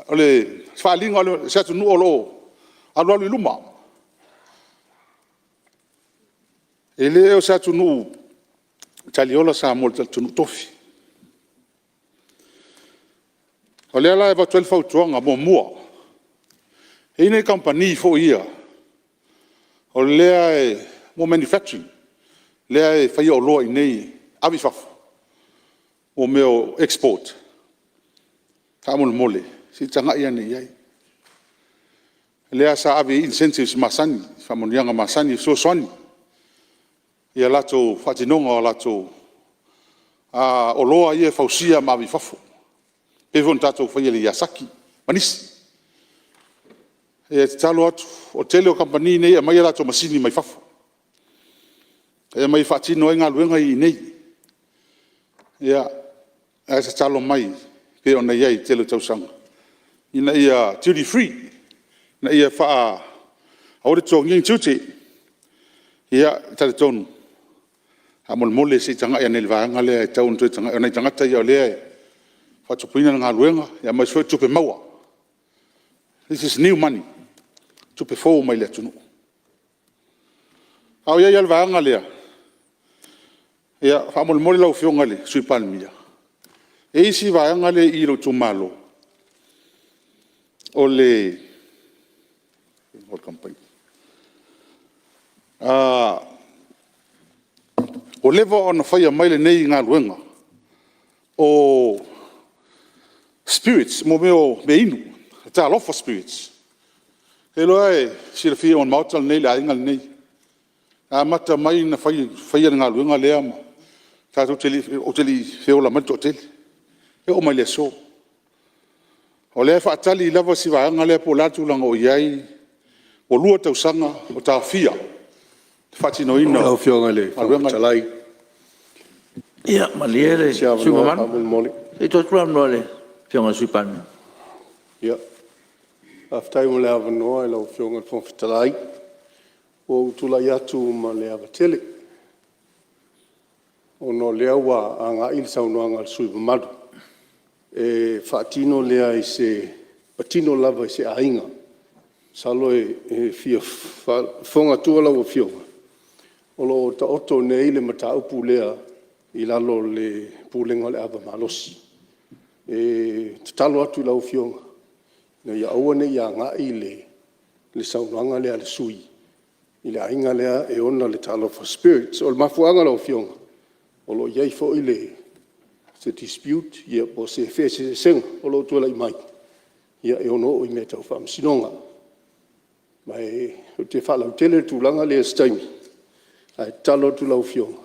O le faaaliga o se atunuu o lo o alualu i luma. E le o se atunuu taliola Samoa i le atunuu tofi. O lea la e avatu ai le fautuaga: Muamua, e i ai nai kamupani foi ia o lea mo manufacturing, lea e faia oloa i inei ave i fafo, mo mea o export. Faamolemole se i tagai ane i ai. O lea sa ave i ai incentives masani, faamanuiaga masani e fesoasoani i a latou faatinoga o latou oloa ia e fausia ma ave i fafo, e pei foi ona tatou faia i le Yazaki ma nisi. E tatalo atu, o le tele o kamupani nei e aumai latou masini mai fafo, e aumai e faatino ai galuega ia i inei. Ae tatalo mai e pei ona i ai i le tele o tausaga ina ia duty free, ina ia aua le totogia ni tiute. Ia, e talitonu, faamolemole se i tagai ane i le vaega lea e tatau ona toe tagai, o nai tagata ia o lea e faatupeina le galuega aemaise foi o tupe maua. This is new money, tupe fou mai le atunuu. A o i ai lava i le vaega lea, faamolemole lau Afioga i le Sui Palemia, e i ai si vaega lea i lou itumalo, o le ua leva ona faia mai lenei galuega o spirits, mo mea o mea inu, Talofa Spirits. Ou te iloa e silafia uma e le Maota lenei le aiga lenei. Na amata mai ona faia le galuega lea, ou te le i feola mai le toatele, e oo mai i le aso. O lea e faatali lava si vaega lea po o le a le tulaga o i ai, ua 2 tausaga o taofia le faatinoina o Lau Afioga i le le Fofoga galuega lea. Fetalai, Ia malie le se sui usufono avanoa mamalu, faamolemole. Se i tuu atu le avanoa i le Afioga i le Sui Palemia. Faafetai mo le avanoa i lau Afioga i le Fofoga Fetalai. Ua ou tulai atu ma le ava tele, ona o lea ua agai le saunoaga a le sui usufono mamalu e faatino lea i se… patino lava i se aiga. Masalo e fia faafofoga atua lau Afioga, o lo o taoto nei le mataupu lea i lalo o le Pulega o le Ava Malosi. E tatalo atu i lau Afioga, ina ia aua ne i agai le saunoaga lea a le sui usufono i le aiga lea e ona le Talofa Spirits. O le mafuaaga lau Afioga, o lo o i ai foi se dispute po o se feeseeseaiga o lo o tulai mai, e ono oo i mea tau faamasinoga. Ma ou te faalautele le tulaga lea i se taimi, ae tatalo atu i lau Afioga,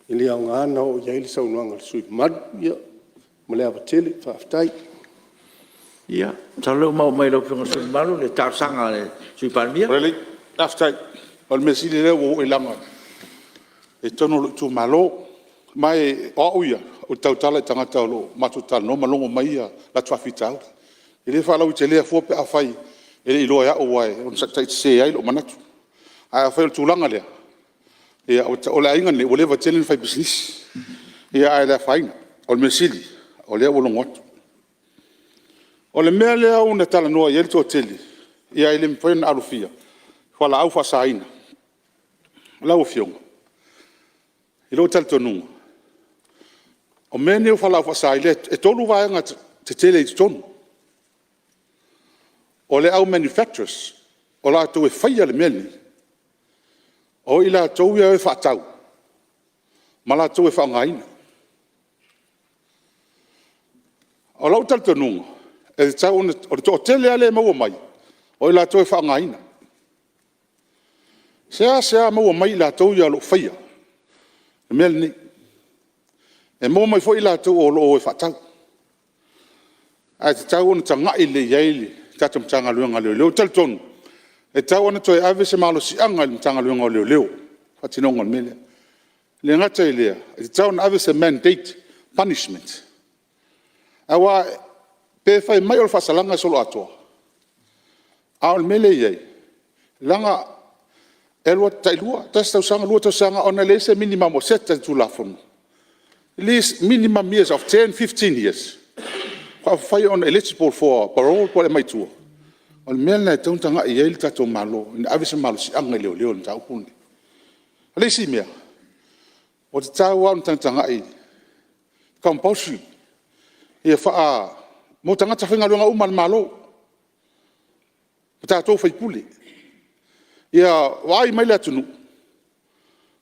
e le aoga ona oo i ai le saunoaga a le sui usufono mamalu. Ma le ava tele, faafetai. Ia, masalo o lea ua maua mai e lau Afioga i le sui usufono mamalu le talosaga a le Sui Palemia. Lelei, faafetai. O le mea sili o lea ua oo i luma i totonu o lou itumalo. Ma o au ia, ou te tautala i tagata o lo o matou talanoa ma logo mai a latou faafitauli. E le faalauaiteleina fua pe afai e le i iloa e au aua e ono taitaisese ai lou manatu. Ae afai o le tulaga lea, ia o le aiga lenei ua leva tele ona faipisinisi, ae le afaina. O le mea sili o lea ua logo atu. O le mea lea na talanoa i ai le toatele, ae le mafai ona alofia, o fualaau faasaina. Lau Afioga, i lou talitonuga, o mea nei o fualaau faasaina, e 3 vaega tetele i totonu. O le au manufacturers, o latou e faia le mea lenei, o i latou ia e o e faatau ma latou e faaaogaina. O lou talitonuga, e tatau ona… o le toatele lava lea e maua mai, o i latou e faaaogaina. E seasea maua mai i latou ia o lo o faia le mea lenei. E maua mai foi i latou o lo o o e faatau. Ae tatau ona tagai lelei i ai le tatou Matagaluega o Leoleo. Ou te talitonu, e tatau ona toe ave se malosiaga i le Matagaluega o Leoleo i le faatinoga o le mea lea. E le gata i lea, e tatau ona ave se mandate punishment, aua pe fai mai o le faasalaga e soloatoa, a o le mea lea e i ai, leaga e alu atu tailua, tasi tausaga, lua tausaga, ona e leai se minimum o set ai i le Tulafono, least minimum years of 10, 15 years faapefea ona eligible for parole pe aumai i tua. O le mea lena e tatau ona tagai i ai le tatou Malo, ina ia ave se malosiaga i leoleo i le mataupu lenei. O le isi mea, ua tatau lava ona tagatagai i compulsory mo tagata faigaluega uma a le Malo ma tatou o sui usufono. Ia vaai mai le atunuu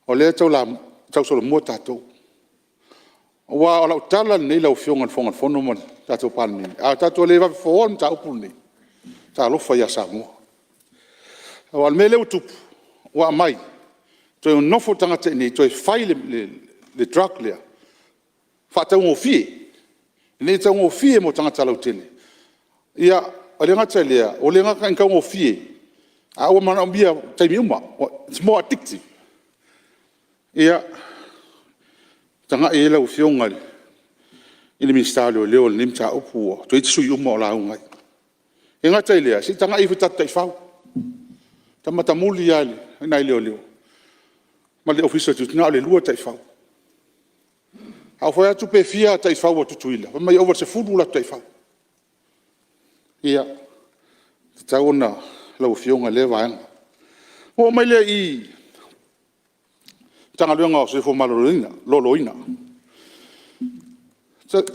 o lea e tausolomua tatou. Aua o lau tala lenei lau Afioga i le Fofoga Fetalai ma le tatou Palemene, a tatou le vave foaina le mataupu lenei, talofa ia Samoa. Aua o le mea lea ua tupu, ua aumai, toe nonofo tagata i inei toe fai le drug lea faataugofie, ina ia taugofie mo tagata lautele. Ia, e le gata i lea, ua le gata ina taugofie, ae ua manaomia i taimi uma, its more addictive. Ia, tagai i ai lau Afioga i le Minisita o Leoleo i lenei mataupu toeitiiti sui usufono uma o lauga ai. E le gata i lea, se i tagai ifo i tatou taifau. Ua ta matamuli lava i nai leoleo ma le Ofisa o Tiute, na o le 2 taifau. A ou fai atu pe fia taifau a Tutuila, fai mai e ova i le 10 latou taifau. Ia, e tatau ona lau Afioga i lea vaega. Ona ou oo mai lea i i le Matagaluega o le Soifua Maloloina.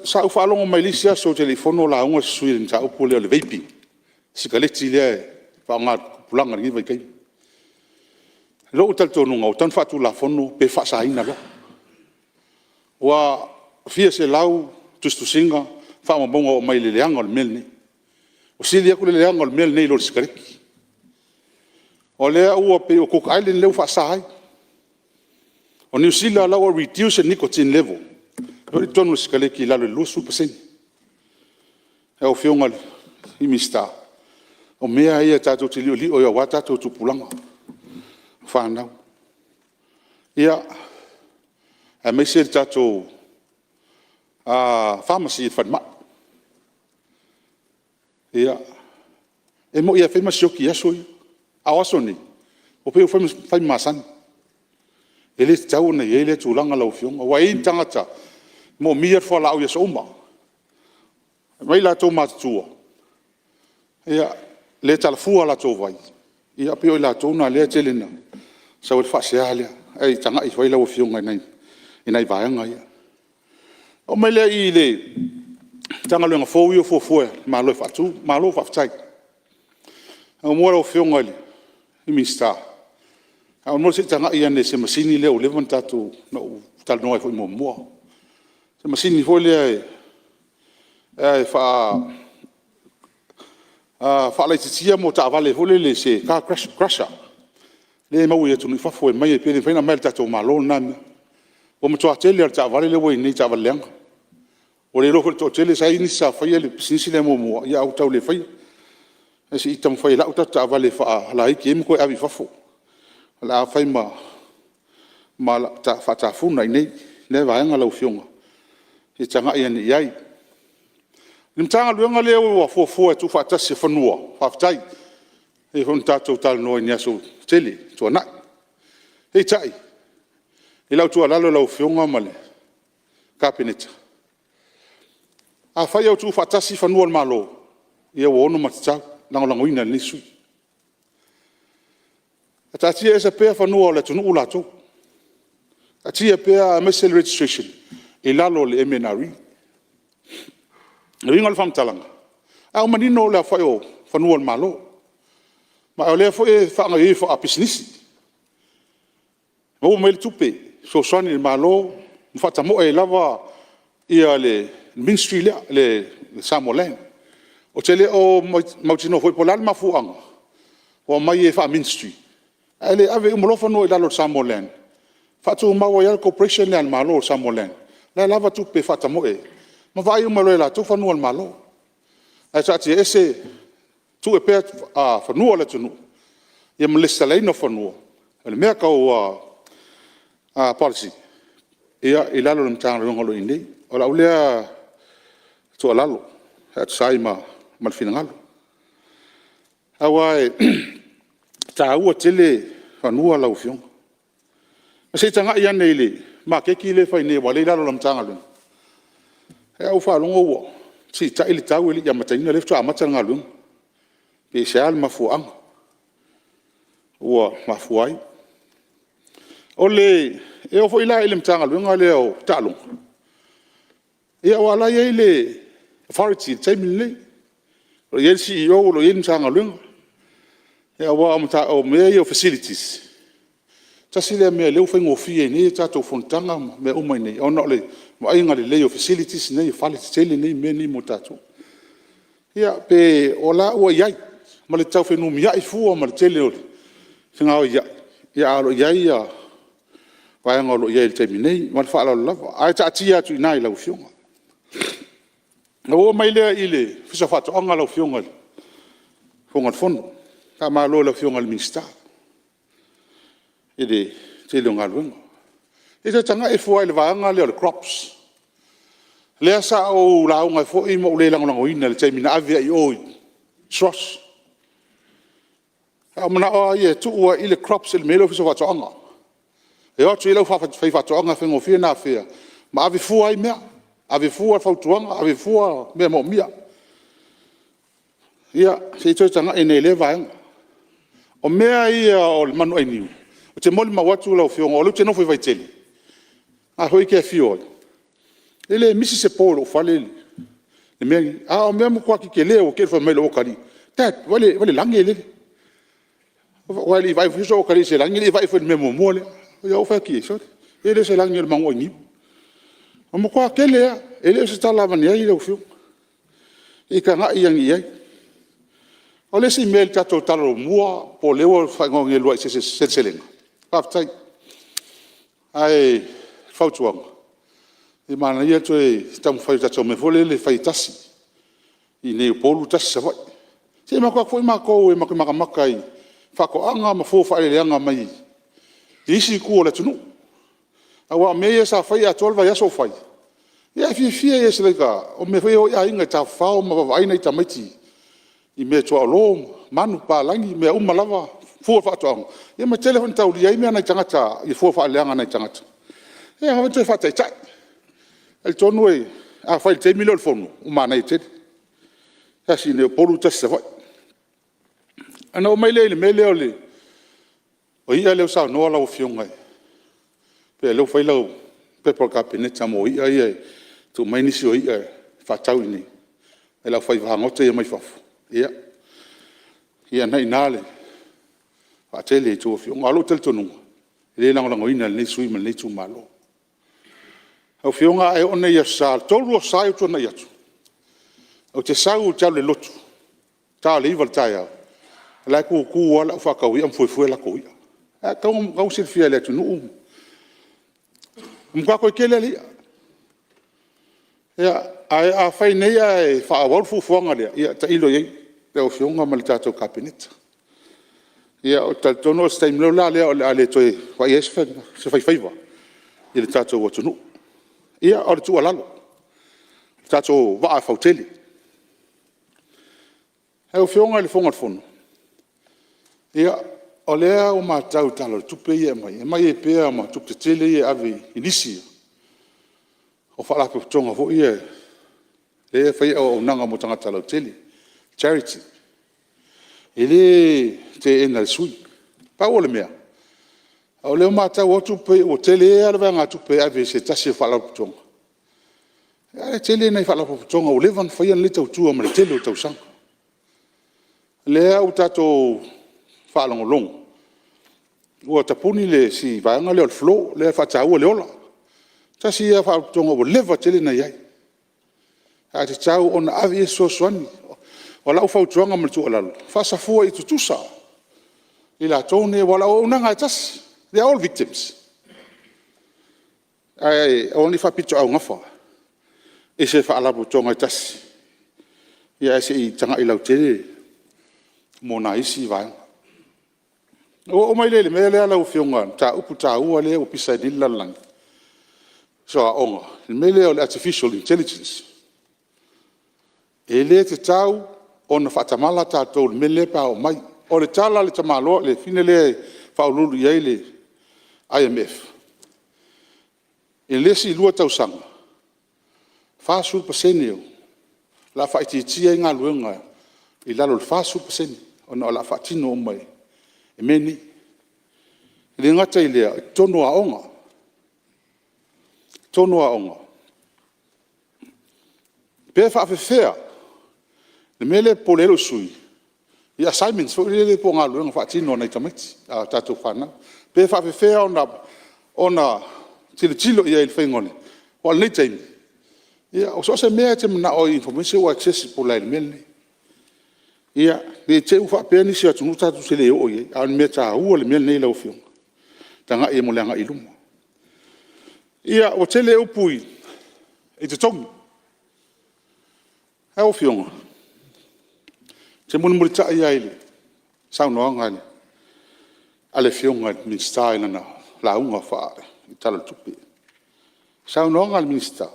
Sa ou faalogo mai le isi aso ou te le i fono o lauga se sui usufono i le mataupu lea o le vaping, le sikareti lea e faaaoga e le tupulaga i lenei vaitaimi. I lou talitonuga ua tatau ona faatulafono pe faasaina loa. Ua fia selau tusitusiga ma faamaumauga ua aumai i le leaga o le mea lenei. Ua sili atu le leaga o le mea lenei i lo le sikareti. O lea ua pei o Cook Island lea ua faasa ai. O Niu Sila la ua reduce le nicotine level i totonu o le sikareti i lalo i le 20%. Lau Afioga i le Minisita, o mea ia tatou te liolio ai aua tatou tupulaga ma fanau, ia, aemaise le tatou Pharmacy i le falemai. Ia, e moni lava e fai ma sioki i aso ia, a o aso nei, ua pei ua fai ma masani. E le tatau ona i ai lea tulaga lau Afioga, aua e i ai tagata e moomia le fualaau i aso uma, ma i latou matutua e le talafua a latou vai, ia pei o i latou na lea e tele ina sau ai le faasea lea. Ae tagai ifo i ai lau Afioga i nai vaega ia. Ona oo mai lea i le Matagaluega fou ia ua fuafua e le Malo e faatu. Malo faafetai. Muamua lau Afioga i le Minisita, faamolemole se i tagai ane i se masini lea ua leva ona ou talanoa ai foi muamua, se masini foi lea e faalaititia taavale foi lele se car crusher lea e maua i atunuu i fafo e aumai pe le mafai ona aumai e le tatou Malo lena mea. Ua matua tele lava o taavale lea ua i ai nei taavale leaga. Ua le iloa foi e le toatele, sa i ai nisi sa faia le pisinisi lea muamua ae ua tau le faia. Ae se i taumafai e lau tatou taavale e faalaiti ai ma toe ave i fafo. O le a fai ma faatafuna i inei lea vaega lau Afioga, se i tagai ane i ai. O le Matagaluega lea ua fuafua e tuufaatasi o Fanua, faafetai. E pei foi ona tatou talanoa i aso ua tuanai. Peitai, i lau tuualalo i lau Afioga ma le Kapeneta, afai ae ua tuufaatasi fanua o le Malo, ia ua ono matatau, e lagolagoina e lenei sui usufono. Ae taatia ese pea fanua o le atunuu latou, taatia pea aemaise le registration i lalo o le MNRE. O le uiga o le faamatalaga, a ua manino le aofai o fanua o le Malo, ma o lea foi e faagaoioi faapisinisi, maua mai ai le tupe e fesoasoani i le Malo ma faatamoe ai lava le Ministry lea o le Samoa Land. Ou te le o mautinoa foi po o le a le mafuaaga ua aumai ai faa-Ministry ae le ave uma loa fanua i lalo o le Samoa Land, faatumau ai lava le Corporation lea a le Malo o le Samoa Land, la e lava tupe e faatamoe ai ma vaai uma loa e latou fanua o le Malo. Ae taatia ese, tuu pea fanua o le atunuu ma le lesitalaina o fanua. O le mea tau policy, ia, i lalo o le Matagaluega o lo o i ai nei. O lau lea tuualalo pe a tusa ai ma le finagalo. Aua e taua tele fanua lau Afioga. Se i tagai ane i le maketi lea e fai nei aua o lea e i lalo o lau Matagaluega. Ae ua ou faalogo ua siitai le tau e le i amataina o lea faatoa amata le galuega. Pe o le a le mafuaaga ua mafua ai. E oo foi la i le Matagaluega lea o Taaloga, aua o la e i ai le Authority i le taimi lenei. O lo o i ai le CEO o lo o i ai le Matagaluega. Aua o mea ia o facilities, tasi lea mea o lea ua faigofie ai nei a tatou fonotaga ma mea uma i inei, ona o le vaaiga lelei o facilities nei, o fale tetele nei ma mea nei mo tatou. Ia pe o la ua i ai ma le tau fenumiai fua ma le tele o le fegaoiai, ae o lo o i ai vaega o lo o i ai i le taimi nei. Ma le faaaloalo lava, ae taatia atu i ina i lau Afioga. Ona ou oo mai lea i le Ofisa o Faatoaga lau Afioga i le Fofoga Fetalai. Faamalo i lau Afioga i le Minisita i le tele o galuega. Se i toe tagai ifo lava i le vaega lea o le crops. Lea sa ou lauga ai foi ma ou le lagolagoina i le taimi na ave ai i o i le SROS. Sa ou manao lava ia e tuu lava i i le crops i le mea e i ai le Ofisa o Faatoaga, e o atu i ai le aufaifaatoaga e faigofie ona afea ma ave fua ai mea, ave fua fautuaga, ave fua mea moomia. Ia, se i toe tagai ane i lea vaega. O mea ia o le manu ainiu, ou te molimau atu lau Afioga o lea ou te nofo i Vaitele, o lena foi e te afio ai, e le misi se po i lou fale i le mea lenei. A o mea matua tetele lava ua te i ua fai mai lou atalii, Dad vaai i le lage lele. Aua e le i vaai foi sou atalii i se lage, e le i vaai foi i le mea muamua lea. Ia ou fai atu i ai, sole, e le o se lage o le manu ainiu. Ua matua tele lava, e le o se tala avane ai lau Afioga. Se i tagai ane i ai. O le isi mea i le tatou Talomua po o lea ua faaigoa nei o le Uluai Seleselega, faafetai. Ae o le fautuaga, e manaia le toe taumafai o le tatou mea foi lele e fai e tasi i inei i Upolu tasi i Savaii. Se matou o atu foi matou matou te matamata i faatoaga ma fua o faaeleeleaga mai isi itu o le atunuu. Aua o mea ia sa fai e atoa le vaiaso o fai, ia e fiafia ia it's like a, o mea foi ia e o ai aiga e tafafao ma vaavaai nai tamaiti i meaituaolo, manupapalagi, mea uma lava, fua o faatoaga, ia ma tele foi ina taulia ai fua o faaeleeleaga a nai tagata. Ia e ao foi ona toe faataitai. E talitonu a fai i le taimi lea o le fono, ua manaia tele, tasi i inei i Upolu tasi i Savaii. Ona oo mai lea i le mea lea o i'a lea ua saunoa lau Afioga pei o lea ua fai lau pepa o le Kapeneta mo i'a ia e tuu mai nisi o i'a e faatau i inei e le aufai fagota ia mai fafo. Ia o lena e i ina le vaatele i a outou Afioga. A o lou talitonuga, e le lagolagoina e lenei sui usufono ma lenei itumalo. Lau Afioga a e oo nei i Aso Sa, e 3 Aso Sa ia ua tuanai atu, ou te sau ou te alu i le lotu i le ta o le 9 i le taeao, o la e tutu lava le au faatau i'a ma fuefue a latou i'a. E tatau ona silafia e le atunuu, ua matua toe tele lava le i'a. Ae afai nei ae faaauau le fuafuaga lea, ia tailo i ai lau Afioga ma le tatou Kapeneta. Ia ou te talitonu o se taimi loa lea o le a le toe vaaia ai se faifaiva i le tatou atunuu. Ia, o le tuualalo, le tatou vaa e fautele. Lau Afioga i le Fofoga Fetalai, ia o lea ua matau i le Tala o le Tupe ia e aumai, e aumai ai pea ma tupe tetele ia e ave i lisi o Faalapotopotoga foi ia lea e fai auaunaga mo tagata lautele, charity. E le teena e le sui usufono. Pau o le mea, o lea ua matau atu pei ua tele lava le vaegatupe e ave i se tasi o Faalapotopotoga, ae tele nai Faalapotopotoga ua leva ona faia le la tautua ma le tele o tausaga. O lea ua tatou faalogologo ua tapuni le isi vaega lea o le FLO lea e faataua e le Ola. Tasi ia Faalapotopotoga ua leva tele ona i ai, ae tatau ona ave i ai se fesoasoani. O lau fautuaga ma le tuualalo, faasafua ia tutusa i latou nei aua o le auaunaga lava e tasi, they are all victims. Ae aua ne i faapitoaugafa i se Faalapotopotoga e tasi, ae se i tagai lautele mo nai isi vaega. Ona ou oo mai lea i le mea lea lau Afioga i le mataupu taua lea ua pisa ai nei le lalolagi, o aoga, le mea lea o le Artificial Intelligence. E le tatau ona faatamala tatou i le mea lea pe a oo mai. O le tala a le tamaloa le afine lea e faauluulu i ai le IMF, i le isi 2 tausaga, 40% o le a faaitiitia ai galuega i lalo o le 40% ona o le a faatino uma e mea nei. E le gata i lea o totonu o aoga. O totonu o aoga, Pe faapefea le mea lea e popole ai lou sui usufono i assignments foi lele po o galuega faatino a nai tamaiti a tatou fanau. Pe faapefea ona tilotilo i ai i le faiga o le… Aua o lenei taimi, so o se mea lava e te manao ai i information ua accessible lava i le mea lenei. Ia, ne i te i ua faapea nisi o atunuu tatou te le oo i ai, a o le mea taua le mea lenei lau Afioga, e tagai i ai mo le agai i luma. Ia, ua tele upu i totogi. Lau Afioga, ou te mulimulitai lava i le saunoaga a le Afioga i le Minisita i lana lauga faa-Tala o le Tupe. O le saunoaga a le Minisita,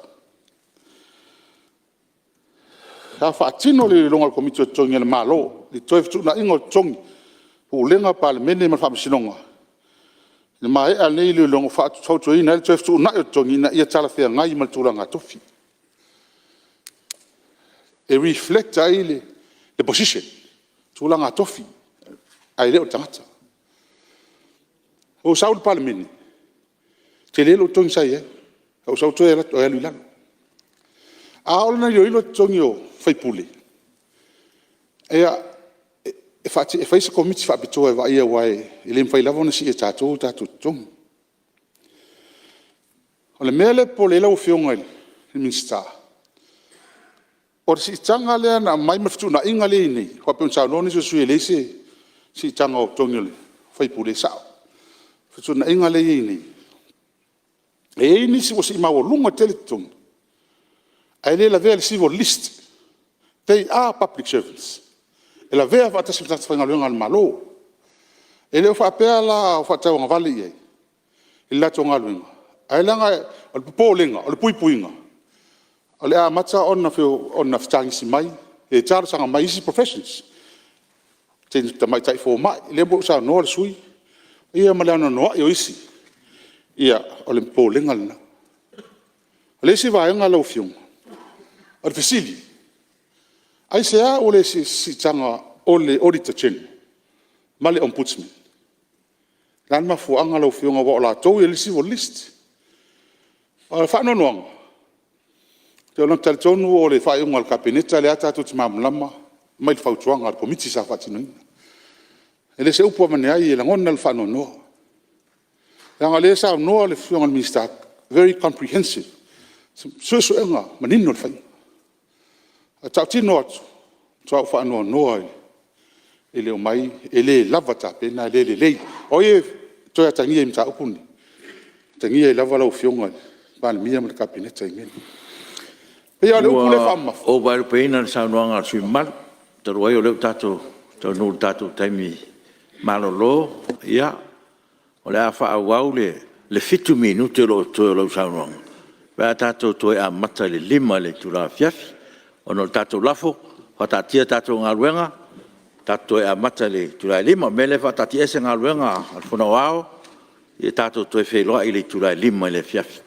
sa faatino le iloiloga a le Komiti o Totogi a le Malo i le toe fetuunaiga o totogi, Pulega, Palemene ma le Faamasinoga. I le maea o lenei iloiloga, ua fautuaina ai le toe fetuunai o totogi ina ia talafeagai ma le tulaga tofi. E reflect ai le position, tulaga tofi ae le o le tagata. Na ou sau i le Palemene, e tele lou totogi sa i ai, ae ou sau toe alu i lalo. A oo la ina iloilo totogi o sui usufono, ia, e fai se Komiti Faapitoa e vaaia aua e le mafai lava ona sii e tatou o tatou totogi. O le mea lea e popole ai lau Afioga i le Minisita, o le siitaga lea na aumai ma le fetuunaiga lea e i ai nei aua pei ona saunoa nisi o sui usufono e leai se siitaga o totogi o sui usufono, e sao. O le fetuunaiga lea e i ai nei, e i ai nisi ua sii maualuga tele totogi ae le lavea i le civil list, they are public servants. E lavea faatasi ma tagata faigaluega a le Malo. E le o faapea la o faatauagavale i ai i le latou galuega, ae leaga o le popolega, o le puipuiga, o le a amata ona fetagisi mai pe talosaga mai isi professions, tamaitai fomai, lea foi ua saunoa le sui usufono, ia ma le anoanoai o isi. Ia, o le popolega lena. O le isi vaega lau Afioga, o le fesili; aisea ua le see i se siitaga o le Auditor General ma le Ombudsman? O le a le mafuaaga lau Afioga aua o latou e i le civil list? O le faanoanoaga, ou te talitonu o le faaiuga a le Kapeneta lea tatou te malamalama mai le fautuaga a le Komiti sa faatinoina. E le o se upu avane ai, e lagona le faanoanoa, leaga o lea e saunoa le Afioga i le Minisita, very comprehensive, suesuega manino le faiga. Ae tautino atu, matua ou faanoanoa i le omai e le lava tapena, e le lelei. O ai e toe atagia i mataupu nei? E atagia ai lava lau Afioga i le Palemia ma le Kapeneta i mea nei. E pei lava o le upu lea e faamamafa… Ua ou vaelupeina le saunoaga a le sui usufono mamalu, talu ai o lea ua tatou taunuu i le tatou taimi malolo, ia, o le a faaauau le 7 minute o lo o totoe o lau saunoaga pe a tatou toe amata i le 5:00 i le itula afiafi. Ona o le tatou lafo, faataatia a tatou galuega tatou toe amata i le itula e 5:00. O le mea lea e faataatiaese Galuega a le Fono Aoao, tatou toe feiloai i le itula e 5:00 i le afiafi.